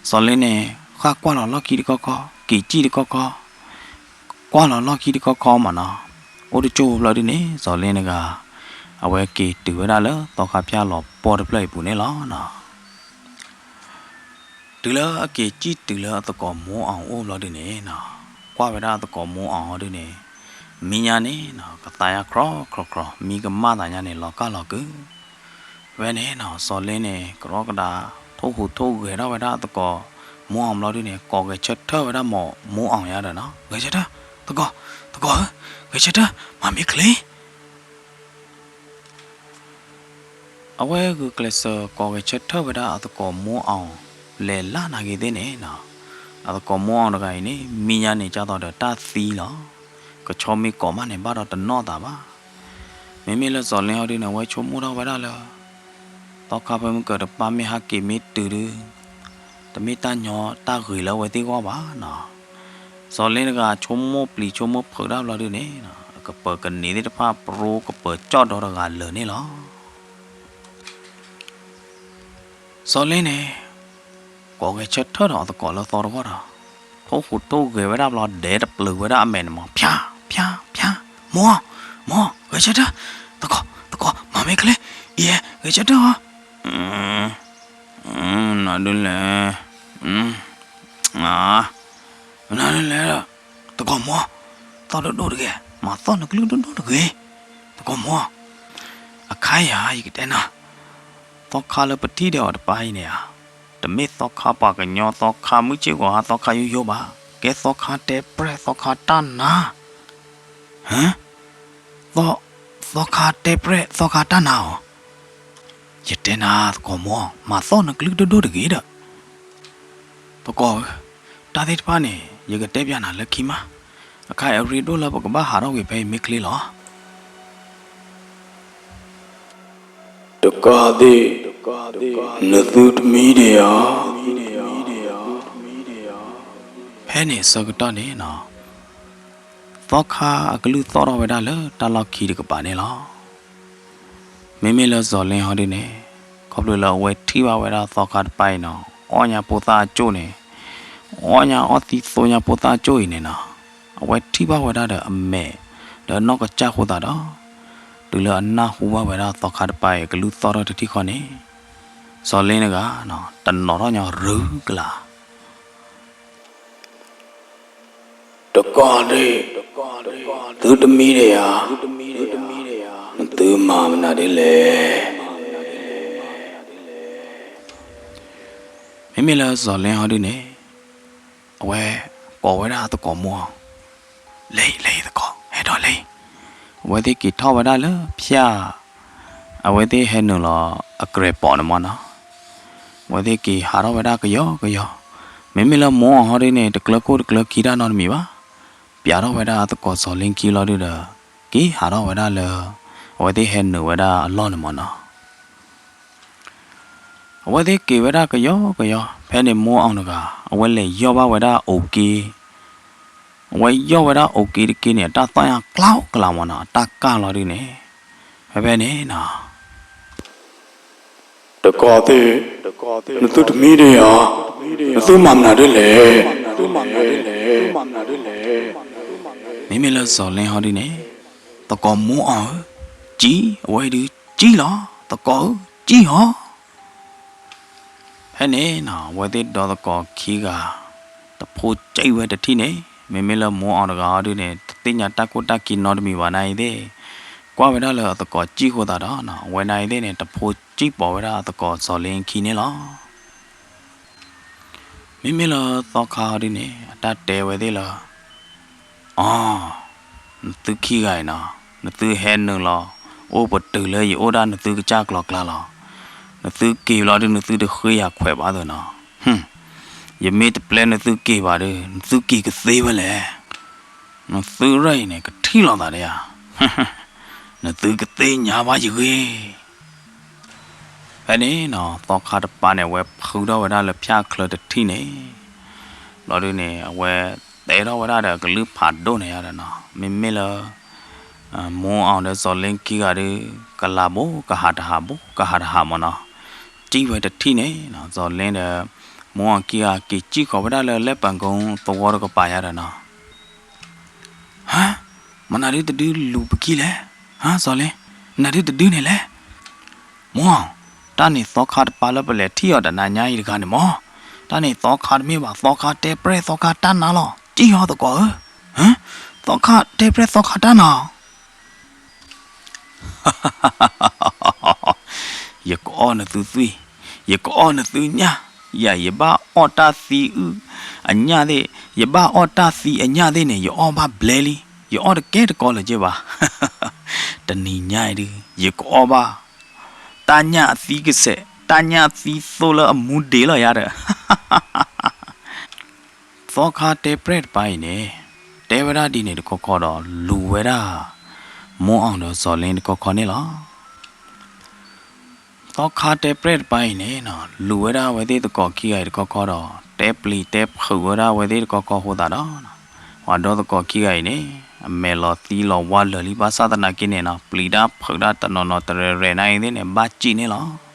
စီၤလ့န့ၣ် ဃၣ်ကွၢ်လီၤလီၢ်ခံတခီခီ, က့ၤစံၣ်တခီခီ ကွၢ်လီၤလီၢ်ခံတခီခီမ့ၢ်နီၤ, အိၣ်တကၠိၢ်ဘျီဒုန့ၣ် စီၤလ့န့ၣ်ဂၤ အဝဲက့ၤတုၤဝဲဒၣ်လၢသီခါဖၠၣ်လီၤပှီၢ်တဖျၢၣ်အံၤပူၤန့ၣ်လီၤနီၤ. တုၤလၢအက့ၤစံၣ်တုၤလၢအသကိးမိၢ်အီၤအိၣ်ဘျီဒုန့ၣ်နီၤ, ကွၢ်ဝဲဒၣ်အသကိးမိၢ်အီၤဒုန့ၣ်, မံညါန့ၣ်နီၤ ကသါယါခရီခရီခရီ, မံကမၣ်သးညါန့ၣ် လီၤကၢ်လီၤကုာ် ဖဲန့ၣ်နီၤ စီၤလ့န့ၣ် ကရီကဒါ ထိၣ်ဟူးထိၣ်ဂဲၤထီၣ်ဝဲဒၣ်အသကိးမိၢ်အီၤဘျီဒုန့ၣ် ကိးဂဲၤဆၢထၢၣ်ဝဲဒၣ်မိၢ်အီၤယါဒီးနီၤ, ဂဲၤဆၢထၢၣ်, သကိး, သကိးဧၢ, ဂဲၤဆၢထၢၣ်, မၤမ့ၢ်ချ့ အဝဲဂုာ်ကျဲးစၢးကိးဂဲၤဆၢထၢၣ်ဝဲဒၣ်အသကိးမိၢ်အီၤ လဲၤလၢ်နာ်က့သ့ၣ်န့ၣ်နီၤ, အသကိးမိၢ်အီၤတဂၤအံၤန့ၣ် မံညါန့ၣ် ကၢ်သိးဒီးတၢ်သံလီၤ. ကဆီမ့ၢ်ကိးမးန့ၣ် ဘၣ်ဒီးတနီၣ်သးဘၣ်. မ့မ့ၢ်လၢစီၤလ့ဟီဒုန့ၣ် အဝဲဆိကမိၣ်ထီၣ်ဝဲဒၣ်လၢ သီခါဖဲမုၢ်ကၢၤတပၤမ့ၢ်ဟးက့ၤမ့ၢ်တုၤဒု တမ့ၢ်တၢ်ညီတၢ်ဂ့ၤလၢအဝဲသ့ၣ်ဂီၢ်ဘၣ်နီၤ. စီၤလ့တဂၤ ဆိကမိၣ်ပျံၤဆိကမိၣ်ဖုးတၢ်ဘျီဒုန့ၣ် ကပၢၤကနံၤသ့ၣ်တဖၣ် ပရိကပၢၤကၠီၣ်ဒီတဂၤလၢာ်န့ၣ်လီၤ. စီၤလ့န့ၣ် ကိးဂဲၤဆၢထၢၣ်ဒီးအသကိးလၢသီတဂီၢ်ဒီး ထိၣ်ဟူးထိၣ်ဂဲၤဝဲဒၣ်ဘျီ ဒဲးတပျုာ်ဝဲဒၣ်အမဲာ်န့ၣ်မး ဖၠါ ဖၠါ ဖၠါ, မိၢ် မိၢ် ဂဲၤဆၢထၢၣ်, သကိး သကိး မၤမ့ၢ်ချ့, အံၤ ဂဲၤဆၢထၢၣ်ဧါ, နဒုလဲၣ်, နဒုလဲၣ်, သကိးမိၢ်, သီၣ်ဒိၣ်ဒိၣ်တဂ့ၤ, မၤသီၣ်နကလုၢ်ဒိၣ်ဒိၣ်တဂ့ၤ, သကိးမိၢ်, အခါယၤ ယကတဲနၤ, သီခါလၢပထံၣ်ဒီးအီၤတပၤအံၤန့ၣ်ဧါ တမ့ၢ်သီခါပှၤကညီ သီခါမုၢ်ဆ့ၣ်ဂီၤဟါ သီခါယိယိဘၣ်, ကဲသီခါတဲပြဲၢ် သီခါတၢ်နါ, ဟ, သီခါတဲပြဲၢ် သီခါတၢ်နါဧါ, ယတဲနၤသကိးမိၢ် မၤသီၣ်နကလုၢ်ဒိၣ်ဒိၣ်တဂ့ၤဒီး, သကိးဧၢ, တၢ်သ့ၣ်တဖၣ်န့ၣ် ယကတဲပျးနၤလၢခံမး, အခါအံၤအရ့ဒိၣ်လၢပကဘၣ်ဟးထီၣ်ကွံာ်ဖဲအံၤမ့ၢ်ချ့လီၤ. တကးသ့ၣ်, နသုတမံဒံးဧါ. ဖဲန့ၣ်အဆၢကတီၢ်န့ၣ်နီၤ, သီခါအကလုၢ်သီၣ်ထီၣ်ဝဲဒၣ်လၢတၢ်လီၢ်ခံတကပၤန့ၣ်လီၤ. မ့မ့ၢ်လၢစီၤလ့ဟီဒုန့ၣ်, ခီဖျိလၢအဝဲထံၣ်ဘၣ်ဝဲဒၣ်သီခါတပၤအံၤနီၤ, အီၣ်ညါဖိသၣ်အကၠိၣ်န့ၣ်, အီၣ်ညါအီၣ်သံသိညါဖိသၣ်အကၠိၣ်အံၤန့ၣ်နီၤ, အဝဲထံၣ်ဘၣ်ဝဲဒၣ်ဒီးအမဲာ်, ဒီးအနီၢ်ကစၢ်ဃိသးဒီး, တုၤလၢအနၢ်ဟူဘၣ်ဝဲဒၣ်သီခါတပၤအံၤအကလုၢ်သီၣ်ထီၣ်တထံၣ်ဃီန့ၣ်, စီၤလ့န့ၣ်ဂၤ, တနီၤထီၣ်ညီရုကလာ် တကးဒံး, သုတမံဒံးဧါ, သုမၤမနုၤဒ်လဲၣ်. မ့မ့ၢ်လၢစီၤလ့ဟီဒုန့ၣ်, အဝဲကိးဝဲဒၣ်သကိးမိၢ်အီၤ, လဲၤအံၤ လဲၤအံၤသကိး, ဟဲဒီးလဲၤအံၤ, အဝဲသ့ၣ်က့ၤထီၣ်ဝဲဒၣ်လၢဖၠၣ် အဝဲသ့ၣ်ဟဲနုာ်လီၤအကြဲးပိာ်န့ၣ်မ့ၢ်နီၤ, အဝဲသ့ၣ်က့ၤဟးထီၣ်ဝဲဒၣ်ကယီကယီ, မ့မ့ၢ်လၢမိၢ်အီၤဟီဒုန့ၣ် တကျၢၤခိၣ်တကျၢၤခံတၢ်နီတမံၤဘၣ်, ပျးထီၣ်ဝဲဒၣ်အသကိးစီၤလ့ခံလီၤဒုဒီး, က့ၤဟးထီၣ်ဝဲဒၣ်လၢ အဝဲသ့ၣ်ဟဲနုာ်ဝဲဒၣ်အလီၢ်န့ၣ်မ့ၢ်နီၤ. အဝဲသ့ၣ်က့ၤဝဲဒၣ်ကယီကယီ, ဖဲန့ၣ်မိၢ်အီၤတဂၤ အဝဲလဲၤယီၢ်ဘၣ်ဝဲဒၣ်အိၣ်က့ အဝဲယီၢ်ဝဲဒၣ်အိၣ်က့တက့န့ၣ် အတၢ်သီၣ်ညါကျါအိၣ်ကလာ်မးနီၤ, အတၢ်ကၢ်လီၤဒုန့ၣ်, ဖဲဖဲန့ၣ်နီၤ တကီၢ်သ့ၣ်, နသုတမံဒံးဧါ, နသုမၤမနုၤဒ်လဲၣ်. မ့မ့ၢ်လၢစီၤလ့ဟီဒုန့ၣ်, သကိးမိအီၣ်ဧၢ, ကံ, အဝဲဒုကံလီၤ, သကိးဧၢ, ကံဟီ. ဖဲန့ၣ်နီၤ အဝဲသ့ၣ်ဒီသကိးခံဂၤ တဖိကံဝဲတထံၣ်န့ၣ်, မ့မ့ၢ်လၢမိအီၣ်တဂၤဟီဒုန့ၣ် တသ့ၣ်ညါတၢ်ကိၢ်တၢ်ခံနီတမံၤဘၣ်နၤအံၤသ့ၣ်, ကွၢ်ဝဲဒၣ်လၢအသကိးကံဃိသးဒီးနီၤ အဝဲနၤအံၤသ့ၣ်န့ၣ် တဖိကံပိာ်ဝဲဒၣ်အသကိးစီၤလ့ခံန့ၣ်လီၤ. မ့မ့ၢ်လၢသီခါဟီဒုန့ၣ် အတၢ်တဲဝဲသ့ၣ်လၢ အီ, နသုခံဂၤအံၤနီၤ, နသုဟဲနုာ်လီၤ အိၣ်ပတုာ်လၢယအိၣ်ဒၣ်နသုကစၢ်ကျီၤကျါလီၤ. နသုက့ၤလီၤဒု နသုတဃ့ယၤခွဲးဘၣ်သ့ၣ်နီၤ. ယမ့ၢ်တပျဲနသုက့ၤဘၣ်ဒု နသုက့ၤကသ့ဝဲလဲၣ်. နသုရၢၢ်အံၤန့ၣ် ကထံၣ်လိာ်သးဒ်ဧါ. နသုကသ့ၣ်ညါဘၣ်ယဂ့ၢ်. ဖဲန့ၣ်နီၤ သီခါတပၤန့ၣ် အဝဲဖုထီၣ်ဝဲဒၣ်လၢဖၠၣ်ချၢတထံၣ်န့ၣ်, ဘျီဒုန့ၣ် အဝဲတဲထီၣ်ဝဲဒၣ်ဒီးကလုၢ်ဖးဒိၣ်န့ၣ်ယါဒီးနီၤ, မ့မ့ၢ်လၢ မိအီၣ်ဒီးစီၤလ့ခံဂၤဒု ကလၤဘိ ကဟးတဟးဘိ ကဟးတဟးမးနီၤ, ကံဝဲတထံၣ်န့ၣ်နီၤ စီၤလ့ဒီး မိအီၣ်ခံဂၤက့ၤကံၣ်ဃီၤဝဲဒၣ်လၢလဲၤပၤကိသဝီတကပၤယါဒီးနီၤ ဟါ, မနုၤဒုတဒုလူၤပခံလဲၣ်. ဟါ စီၤလ့, နဒုတဒုန့ၣ်လဲၣ်. မိၢ်, တၢ်န့ၣ်သီခါတပၤလၢပလဲၤထံၣ်အီၤတနၤညါအံၤတဂၤန့ၣ်မၢ်, တၢ်န့ၣ်သီခါတမ့ၢ်ဘၣ် သီခါတဲပြဲၣ်သီခါတၢ်နါလီၤ. ကံၣ်ဟီသကိးဧၢ, ဟါ, သီခါတဲပြဲၣ်သီခါတၢ်နါ ယကအီၣ်နသုသွံၣ်, ယကအီၣ်နသုညၣ်, ယၤ ယဘၣ်အီၣ်တၢ်သံအုၣ်အညၣ်သ့ၣ်, ယဘၣ်အီၣ်တၢ်သံအညၣ်သ့ၣ်န့ၣ် ယအီၣ်ဘၣ်ဘျဲလံ, ယအီၣ်တကဲတကီလၢၤက့ဘၣ်. တနံၤညါအံၤဒု ယကအီၣ်ဘၣ် တၢ်ညၣ်အသံကစဲး, တၢ်ညၣ်အသံသိလၢအမူဒံးလီၤယၤဒီး သီခါတဲပြဲၣ်တပၤအံၤန့ၣ် တဲဝဲဒၣ်ဒ်န့ၣ်တခီခီဒီး လူၤဝဲဒၣ် မိၢ်အီၣ်ဒီးစီၤလ့တခီခီန့ၣ်လီၤ. သီခါတဲပြဲၣ်တပၤအံၤန့ၣ် လူၤဝဲဒၣ်အဝဲသ့ၣ်သကိးခံဂၤအံၤတခီခီဒီး တဲပျံၤတဲဖုးဝဲဒၣ်အဝဲသ့ၣ်တခီခီအဃိသတးဒီး ပှၤဒီသကိးခံဂၤအံၤန့ၣ် အမဲာ်လီၤသံလီၤဝါလၢာ်လံ ဘၣ်ဆၣ်သနာ်က့န့ၣ်နီၤ ပျံၤတၢ်ဖုးတၢ်တနီၤနီၤတရဲၣ်ရဲၣ်နၤအံၤသ့ၣ်န့ၣ် ဘၣ်စံၣ်န့ၣ်လီၤ.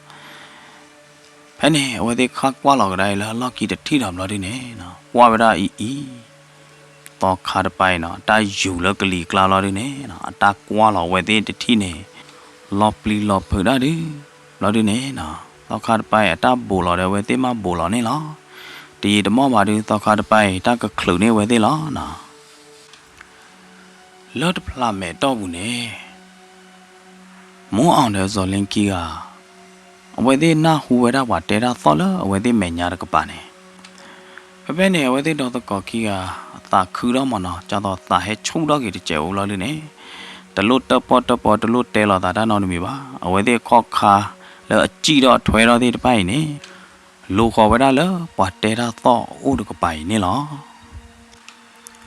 ဖဲန့ၣ် အဝဲသ့ၣ်ခါကွၢ်လီၤကဒါအံၤလၢအလီၢ်ခံတထံၣ်ဒီးဘျီဒုန့ၣ် ကွၢ်ဝဲဒၣ်အံၤအံၤ သီခါတပၤအံၤနီၤ တၢ်ယူၤလၢကလံၤကျါလီၤဒုန့ၣ် အတၢ်ကွၢ်လီၤဝဲသ့ၣ်တထံၣ်န့ၣ် လီၤပျံၤလီၤဖုးတၢ်ဒု ဘျီဒုန့ၣ် သီခါတပၤအံၤ အတၢ်ဘူးလီၤဒီးအဝဲသ့ၣ်မးဘူးလီၤန့ၣ်လီၤ. တယံာ်တမီၢ်ဘၣ်ဒု သီခါတပၤအံၤ တၢ်ကချုးန့ၢ်ဝဲသ့ၣ်လီၤနီၤ. လၢတဖျးမဲာ်တီၢ်ပူၤန့ၣ် မိၢ်အီၣ်ဒီးစီၤလ့ခံဂၤ အဝဲသ့ၣ်နၢ်ဟူဝဲဒၣ်ပှၤတဲတၢ်သီၣ်လၢအဝဲသ့ၣ်မဲာ်ညါတကပၤန့ၣ် ဖဲဖဲန့ၣ် အဝဲသ့ၣ်ဒီသကိးခံဂၤ အသးခုဒီးမၢ်နီၤ ကၢ်သိးသးဟဲဆူၣ်ထီၣ်က့ၤတစဲးအိၣ်လီၤဒုန့ၣ် တလိၣ်တၢၣ်ပီၣ်တၢၣ်ပီ တလိၣ်တဲလီၤသးတၢ်နီတမံၤဘၣ်. အဝဲသ့ၣ်အခီၣ်ခါလၢအစံၣ်ထီၣ်ထွဲထီၣ်သ့ၣ်တဖၣ်အံၤန့ၣ် လူၤဃီၤဝဲဒၣ်လၢပှၤတဲတၢ်သီၣ်အိၣ်တကပၤအံၤန့ၣ်လီၤ.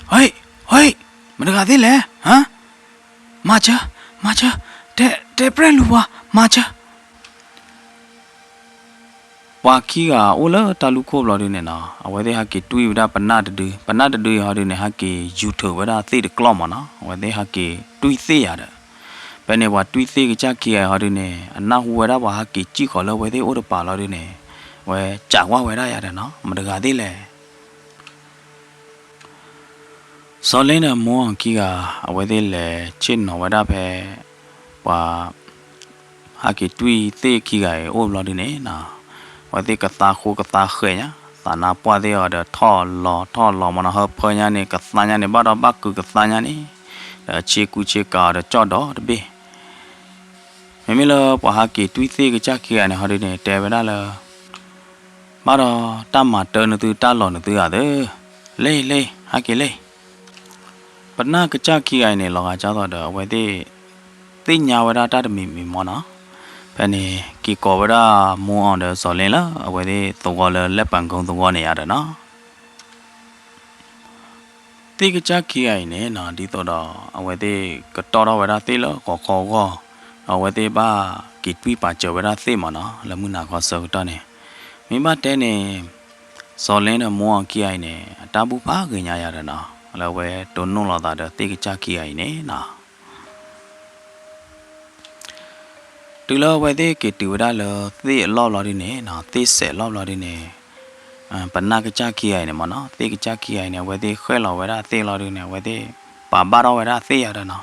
ဟဲ, ဟဲ, မတၤတဂၤသ့ၣ်လဲၣ်, ဟါ, မၤစၢၤ, မၤစၢၤ, တဲ, တဲပြဲၣ်လူၤပှၤ, မၤစၢၤ. ပှၤခံဂၤအိၣ်လၢတၢ်လူၢ်ခိၣ်ဘျီဒုန့ၣ်နီၤ အဝဲသ့ၣ်ဟဲက့ၤတွံၢ်ဝဲဒၣ်ပနၢ်တဒု, ပနၢ်တဒုအံၤဟီဒုန့ၣ် ဟဲက့ၤယူၤထုးဝဲဒၣ်သ့ၣ်တကျီၢ်မၢ်နီၤ အဝဲသ့ၣ်ဟဲက့ၤတွံၢ်သ့ၣ်ယၤဒီး ဖဲန့ၣ်ပှၤတွံၢ်သ့ၣ်ကစၢ်ခံဂၤအံၤဟီဒုန့ၣ် အနၢ်ဟူဝဲဒၣ်ပှၤဟဲက့ၤစံၣ်ဃီၤလၢအဝဲသ့ၣ်အိၣ်တပၤလီၤဒုန့ၣ် အဝဲစံးကွၢ်ဝဲဒၣ်ယၤဒီးနီၤ မတၤတဂၤသ့ၣ်လဲၣ်. စီၤလ့ဒီးမိၢ်အီၣ်ခံဂၤ အဝဲသ့ၣ်လဲၤဆ့ၣ်နီၤဝဲဒၣ်ဖဲ ပှၤ ဟဲက့ၤတွံၢ်သ့ၣ်ခံဂၤအံၤအိၣ်ဘျီဒုန့ၣ်နီၤ အဝဲသ့ၣ်ကသါဃိကသါဃဲၤညါ သးနါပှၢ်သ့ၣ်အီၤဒီးထီၣ်လီၤထီၣ်လီၤမၢ်နီၤ ဟၢဖၢညါန့ၣ် ကသါညါန့ၣ် ဘၣ်ဒီးဘၣ်ကုာ်ကသါညါန့ၣ် ဒီးဆ့ကူဆ့ကၤအီၤဒီးကၠီၣ်ဒီးတဘ့ၣ် မ့မ့ၢ်လၢပှၤဟဲက့ၤတွံၢ်သ့ၣ်ကစၢ်ခံဂၤန့ၣ်ဟီဒုန့ၣ် တဲဝဲဒၣ်လၢ ဘၣ်ဒီးတၢ်မၤတၢ်နသုတၢ်လီၢ်နသုဧါသၢ, လ့လ့ ဟဲက့ၤလ့. ပနၢ်ကစၢ်ခံဂၤအံၤန့ၣ် လီၤဂာ်ကၢ်သိးဒီး အဝဲသ့ၣ် သ့ၣ်ညါဝဲဒၣ်တၢ်တမံၤမံၤမၢ်နီၤ, ဖဲန့ၣ် က့ၤကိးဝဲဒၣ်မိၢ်အီၣ်ဒီးစီၤလ့လၢ အဝဲသ့ၣ်သဝီလၢလဲၤပၤကိသဝီန့ၣ်ယါဒီးနီၤ သ့ၣ်ကစၢ်ခံဂၤအံၤန့ၣ်နီၤ ဒ်သိးဒီး အဝဲသ့ၣ်ကတီၢ်ထီၣ်ဝဲဒၣ်သ့ၣ်လၢဂီၤခီဂီၢ်, အဝဲသ့ၣ်ဘၣ်က့ၤတွံၢ်ပာ်စၢၤဝဲဒၣ်သ့ၣ်မၢ်နီၤ လၢမုၢ်နၤခီဆၢကတီၢ်န့ၣ်, မ့ၢ်ဘၣ်တဲန့ၣ် စီၤလ့ဒီးမိၢ်အီၣ်ခံဂၤအံၤန့ၣ် အတၢ်ဘူၣ်ဖးဂ့ၤညါယၤဒီးနီၤ လၢအဝဲတိၢ်နီၣ်လိာ်သးဒီးသ့ၣ်ကစၢ်ခံဂၤအံၤန့ၣ်နီၤ. တုၤလၢအဝဲသ့ၣ်က့ၤတုၤဝဲဒၣ်လၢသ့ၣ်အလီၢ်ဘျီဒုန့ၣ်နီၤ, သ့ၣ်စဲးလီၢ်ဘျီဒုန့ၣ်, ပနၢ်ကစၢ်ခံဂၤအံၤန့ၣ်မ့ၢ်နီၤ, သ့ၣ်ကစၢ်ခံဂၤအံၤန့ၣ် အဝဲသ့ၣ်ဃဲၣ်လီၤဝဲဒၣ်သ့ၣ်လီၤဒုန့ၣ် အဝဲသ့ၣ်ပာ်ဘၣ်ထီၣ်ဝဲဒၣ်သ့ၣ်ယၤဒီးနီၤ.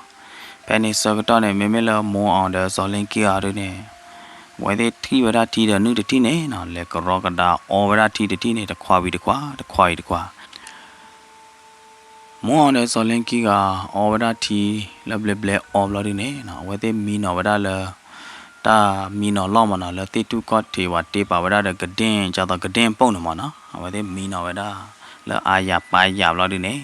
ဖဲန့ၣ်ဆၢကတီၢ်န့ၣ် မ့မ့ၢ်လၢမူအီၤဒီးစီၤလ့ခံဂၤဒုန့ၣ် အဝဲသ့ၣ်ထံၣ်ဝဲဒၣ်ထံဒီးနုၢ်တထံၣ်န့ၣ်နီၤ, လဲၤကရီကဒါအီဝဲဒၣ်ထံတထံၣ်န့ၣ် တခွးဝံၤတခွး, တခွးဝံၤတခွး. မူအီၤဒီးစီၤလ့ခံဂၤအီဝဲဒၣ်ထံလၢဘျဲဘျဲအီဘျီဒုန့ၣ်နီၤ, အဝဲသ့ၣ်မံနီၤဝဲဒၣ်လၢ တၢ်မံနီၤလီၢ်မ့ၢ်နီၤ, လၢသ့ၣ်ထူၣ်ကီၢ်ထံးဝဲတ့ပာ်ဝဲဒၣ်ဒီးကဒ့ၣ်, ကၢ်သိးကဒ့ၣ်ပိၢ်န့ၣ်မ့ၢ်နီၤ, အဝဲသ့ၣ်မံနီၤဝဲဒၣ်လၢအါယၤပာ်ယၤဘျီဒုန့ၣ်,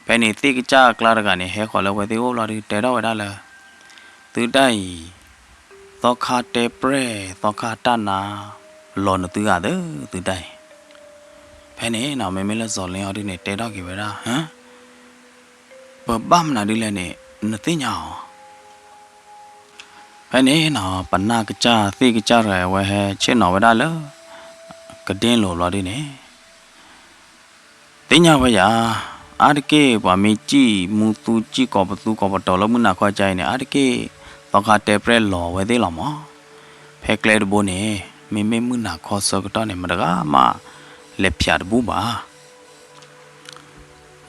ဖဲန့ၣ်သ့ၣ်ကစၢ်အကျါတဂၤန့ၣ် ဟဲဃီၤလၢအဝဲသ့ၣ်အိၣ်ဘျီဒု တဲထီၣ်ဝဲဒၣ်လၢ သုတၢ်အံၤ, သီခါတဲပြဲၢ်, သီခါတၢ်နါ လီၤနသုဂၤသၢသုတၢ်အံၤ. ဖဲန့ၣ်နီၤ မ့မ့ၢ်လၢစီၤလ့အီၤဒုန့ၣ် တဲထီၣ်က့ၤဝဲဒၣ်, ပဘၣ်မနုၤဒ်လဲၣ်န့ၣ် နသ့ၣ်ညါအီၤ. ဖဲန့ၣ်နီၤ ပနၢ်ကစၢ်သ့ၣ်ကစၢ်တဂၤ အဝဲဟဲဆ့ၣ်နီၤဝဲဒၣ်လၢ ကဒ့ၣ်လိၤဘျီဒုန့ၣ် သ့ၣ်ညါဝဲယၤ, အါတက့ၢ်ပှၤမ့ၢ်စံၣ်မူသူစံၣ်ကိးပသူကိးပတီၤလၢမုၢ်နၤခီကါအံၤန့ၣ် အါတက့ၢ် သီခါတဲပြဲၢ်လီၤဝဲသ့ၣ်လီၤမး. ဖဲကျဲတဘိန့ၣ် မ့မ့ၢ်မုၢ်နၤခီဆၢကတီၢ်န့ၣ် မတဂၤမး လဲၤဖၠးတဘူၣ်ဘၣ်.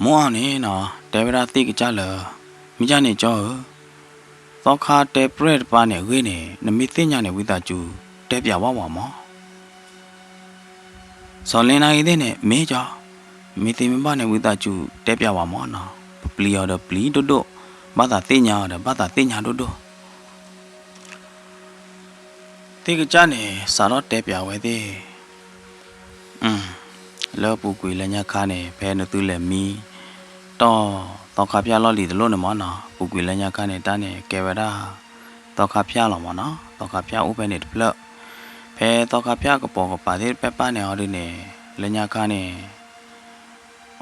မ့ၢ်အီၤန့ၣ်နီၤ တဲဝဲဒၣ်သ့ၣ်ကစၢ်လၢ မ့ၢ်ယါန့ၣ်ကၠီဧၢ, သီခါတဲပြဲၢ်တပၤန့ၣ်အဂ့ၢ်န့ၣ် နမ့ၢ်သ့ၣ်ညါန့ၣ် ဝံသးစူၤတဲပၠးဝဲပှၤမး. စီၤလ့နာ်ဂ့ၤသ့ၣ်န့ၣ် မ့ၢ်ကၠီ, မ့ၢ်သ့မ့ၢ်ဘၣ်န့ၣ် ဝံသးစူၤတဲပၠးပှၤမးနီၤ, ပပျံၤအီၤဒီးပျံၤဒိၣ်ဒိၣ်, ဘၣ်သးသ့ၣ်ညါအီၤဒီး ဘၣ်သးသ့ၣ်ညါဒိၣ်ဒိၣ်. သ့ၣ်ကစၢ်န့ၣ် စးထီၣ်တဲပၠးဝဲသ့ၣ် လၢပူၤကွံာ်လၢညါခါန့ၣ် ဖဲနသုလဲၤမံတီၢ်သီခါဖၠၣ်လီၢ်လံၤတလိၣ်န့ၣ်မ့ၢ်နီၤ, ပူၤကွံာ်လၢညါခါန့ၣ် တၢ်န့ၣ်ကဲဝဲဒၣ် သီခါဖၠၣ်လီၤမ့ၢ်နီၤ, သီခါဖၠၣ်အိၣ်ဖဲန့ၣ်တဖျၢၣ်, ဖဲသီခါဖၠၣ်ကပီၤကပၤသ့ၣ်တဖၣ်န့ၣ်အီၤဒုန့ၣ် လၢညါခါန့ၣ်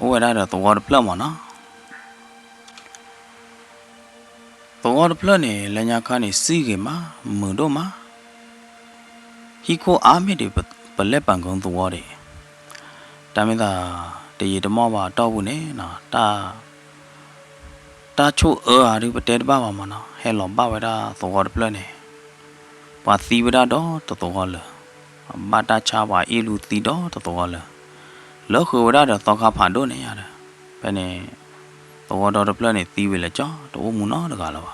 အိၣ်ဝဲဒၣ်ဒီးသဝီတဖျၢၣ်မ့ၢ်နီၤ. သဝီတဖျၢၣ်န့ၣ် လၢညါခါန့ၣ် စံၣ်ဂ့ၤမး, မုာ်ဒိၣ်မး, ဟံၣ်ခိၣ်အါမ့ၢ်ဒံး ပလဲၣ်ပာ်ကိသဝီဒံး, တၢ်မ့ၢ်သး တယံာ်တမီၢ်ဘၣ်အတီၢ်ပူၤန့ၣ် တၢ်ဆိၣ်အၢဧါဒု ပတဲတဘၣ်ဘၣ်မ့ၢ်နီၤ, ဟဲလီၤဘၣ်ဝဲဒၣ်သဝီတဖျၢၣ်န့ၣ် ပှၤသံဝဲဒၣ်ဒီးတသဝီလၢာ်, ဘၣ်တၢ်ဆါပှၤအ့ၣ်လူသံဒီးတသဝီလၢာ်, လၢဃုာ်ဝဲဒၣ်ဒီးသီခါဖးဒိၣ်န့ၣ်ယါဒီး, ဖဲန့ၣ် သဝီဒီတဖျၢၣ်န့ၣ်သံဝံၤလၢာ်ကၠီ တအိၣ်မူနီတဂၤလၢၤဘၣ်.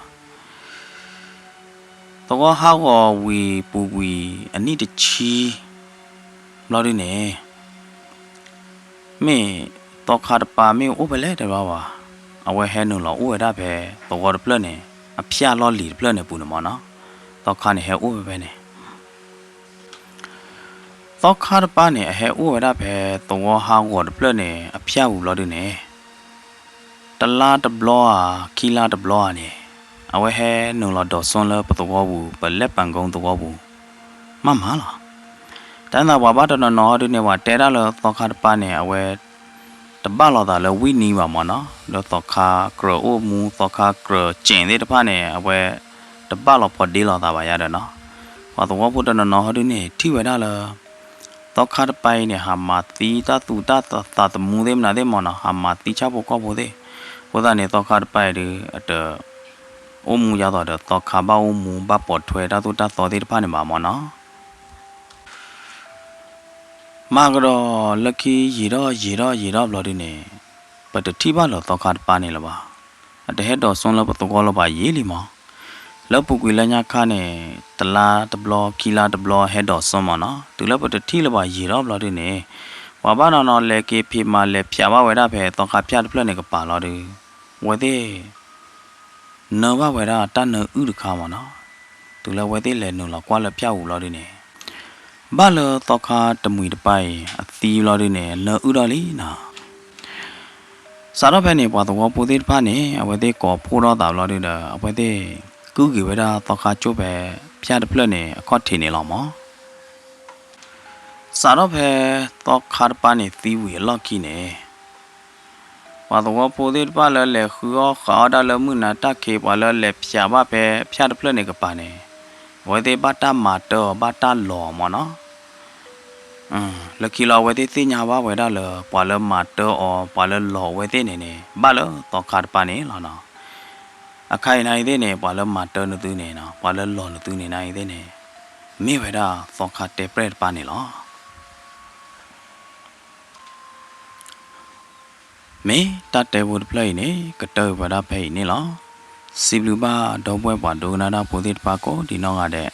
သဝီဟးဂီၤဝံၤပူၤကွံာ်အနံၣ်တဆံဘျီဒုန့ၣ် မ့ၢ်သီခါတပၤမ့ၢ်အိၣ်ဖဲလဲၣ်တဘၣ်ဘၣ်, အဝဲဟဲနုာ်လီၤအိၣ်ဝဲဒၣ်ဖဲသဝီတဖျၢၣ်န့ၣ် အဖၠၣ်လီၢ်လံၤတဖျၢၣ်န့ၣ်ပူၤန့ၣ်မ့ၢ်နီၤ, သီခါန့ၣ်ဟဲအိၣ်ဝဲဖဲန့ၣ် သီခါတပၤန့ၣ် အဟဲအိၣ်ဝဲဒၣ်ဖဲသဝီဟးဂီၤတဖျၢၣ်န့ၣ် အဖၠၣ်ပူၤဘျီဒုန့ၣ် တလါတဘျီဧါ ခံလါတဘျီဧါန့ၣ် အဝဲဟဲနုာ်လီၤဒိးစိလၢပသဝီပူၤ ပလဲၣ်ပာ်ကိသဝီပူၤ မးမးလီၤ. တၢ်သးပှၤဘၣ်တနီၤနီၤဟီဒုန့ၣ် ပှၤတဲဒၣ်လၢသီခါတပၤန့ၣ် အဝဲ တဘၣ်လိာ်သးလၢဝံၣ်နံၤဘၣ်မ့ၢ်နီၤ, လၢသီခါကြၢးအိၣ်မူ သီခါကြၢးက့ၣ်သ့ၣ်တဖၣ်န့ၣ် အဝဲ တဘၣ်လီၤဖီဒ့လိာ်သးဘၣ်ယါဒီးနီၤ, ပှၤသဝီဖိတနီၤနီၤဟီဒုန့ၣ် ထံၣ်ဝဲဒၣ်လၢ သီခါတပၤအံၤန့ၣ် ဟးမၤသံတၢ်သူၣ်တၢ်သးသမူသ့ၣ်မနုၤသ့ၣ်မ့ၢ်နီၤ, ဟးမၤသံဆၣ်ဖိကီၢ်ဖိသ့ၣ်, အဃိသတးန့ၣ် သီခါတပၤအံၤဒု အတ အိၣ်မူယါသိးဒီးသီခါဘၣ်အိၣ်မူဘၣ်ပိာ်ထွဲတၢ်သိၣ်တၢ်သီသ့ၣ်တဖၣ်န့ၣ်ဘၣ်မ့ၢ်နီၤ. မၤကဒီးလၢခံယံာ်ထီၣ်ယံာ်ထီၣ်ယံာ်ထီၣ်ဘျီဒုန့ၣ် ပတထံၣ်ဘၣ်လၢသီခါတပၤန့ၣ်လၢၤဘၣ်. အတဟဲဒိးစိလၢပသဝီလၢၤဘၣ်ယံာ်လံမး. လၢပူၤကွံာ်လၢညါခါန့ၣ် တလါတဘျီခံလါတဘျီဟဲဒိးစိမ့ၢ်နီၤ, တုၤလၢပတထံၣ်လၢၤဘၣ်ယံာ်ထီၣ်ဘျီဒုန့ၣ် ပှၤဘၣ်နီၤနီၤလဲၤက့ၤဖံးမၤလဲၤဖၠးဘၣ်ဝဲဒၣ်ဖဲသီခါဖၠၣ်တဖျၢၣ်န့ၣ်ကပၤလီၤဒု အဝဲသ့ၣ် နၢဘၣ်ဝဲဒၣ်တၢ်နၢအုၣ်တခါမ့ၢ်နီၤ, တုၤလၢအဝဲသ့ၣ်လဲၤနုာ်လီၤကွၢ်လၢဖၠၣ်ပူၤဘျီဒုန့ၣ် ဘၣ်လၢသီခါတမှံၤတပၤအံၤ အသံဘျီဒုန့ၣ် နၢအုၣ်ထီၣ်လံနီၤ. စးထီၣ်ဖဲန့ၣ် ပှၤသဝီဖိသ့ၣ်တဖၣ်န့ၣ် အဝဲသ့ၣ်ကိးဖှိၣ်ထီၣ်သးဘျီဒုဒီး အဝဲသ့ၣ် ကုၢ်က့ၤဝဲဒၣ်သီခါကၠိဖဲဖၠၣ်တဖျၢၣ်န့ၣ် အခီၣ်ထံးန့ၣ်လီၤမး. စးထီၣ်ဖဲသီခါတပၤန့ၣ်သံဝံၤအလီၢ်ခံန့ၣ် ပှၤသဝီဖိသ့ၣ်တဖၣ်လၢလဲၤဃုအီၣ်ဃးအီၣ်တၢ်လၢမုၢ်နၤတၢ်ခံး ပှၤလၢလဲၤဖၠးဘၣ်ဖဲဖၠၣ်တဖျၢၣ်န့ၣ်ကပၤန့ၣ် အဝဲသ့ၣ်ဘၣ်တၢ်မၤတၢ်အီၤ ဘၣ်တၢ်လီၤအီၤမ့ၢ်နီၤ. လၢခံလီၤအဝဲသ့ၣ်သ့ၣ်ညါဘၣ်ဝဲဒၣ်လၢ ပှၤလၢမၤတၢ်အီၤ ပှၤလၢလီၤအဝဲသ့ၣ်န့ၣ်န့ၣ် ဘၣ်လၢသီခါတပၤန့ၣ်လီၤနီၤ. အခါအံၤန့ၣ်အံၤသ့ၣ်န့ၣ် ပှၤလၢမၤတၢ်နသုန့ၣ်နီၤ ပှၤလၢလီၤနသုန့ၣ်န့ၣ်အံၤသ့ၣ်န့ၣ် မ့ၢ်ဝဲဒၣ်သီခါတဲပြဲၣ်တပၤန့ၣ်လီၤ. မ့ၢ်တၢ်တဲဖိတဖျၢၣ်အံၤန့ၣ် ကတၢၢ်ဝဲဒၣ်ဖဲအံၤန့ၣ်လီၤ. စံးဘျုးဘၣ်ဒီပုၢ်ဝဲၢ်ပှၤဒိကနၣ်တၢ်ဖိသ့ၣ်တဖၣ်ကိးဒံးနီၢ်ဂၤဒဲး,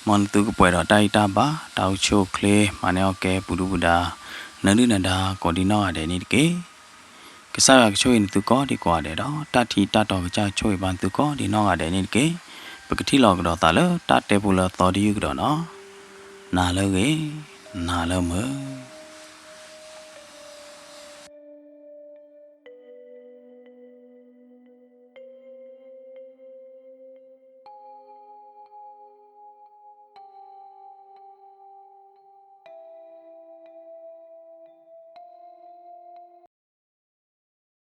မ်နသုကပှဲၤဒီးတၢ်အံၣ်တၢ်ဘါ တၢ်အိၣ်ဆူၣ်အိၣ်ချ့ မၤန့ၢ်အီၣ်ကဲပူၤဒုၣ်ပူၤဒါ နဒုၣ်နဒါကိးဒံးနီၢ်ဂၤဒဲးန့ၣ်တက့ၢ်. ကစၢ်ယွၤကဆိၣ်ဂ့ၤနသုကိးဒံးကိးဂၤဒဲးဒီး တၢ်ထံတၢ်တီကစၢ်ကဆိၣ်ဂ့ၤဘၣ်နသုကိးဒံးနီၢ်ဂၤဒဲးန့ၣ်တက့ၢ်. ပကထံၣ်လိာ်ကဒီးသးလၢတၢ်တဲဖိလၢအသီတယုၢ်ကဒီးနီၤ. နၤလၢအဂ့ၤ, နၤလၢမုာ်.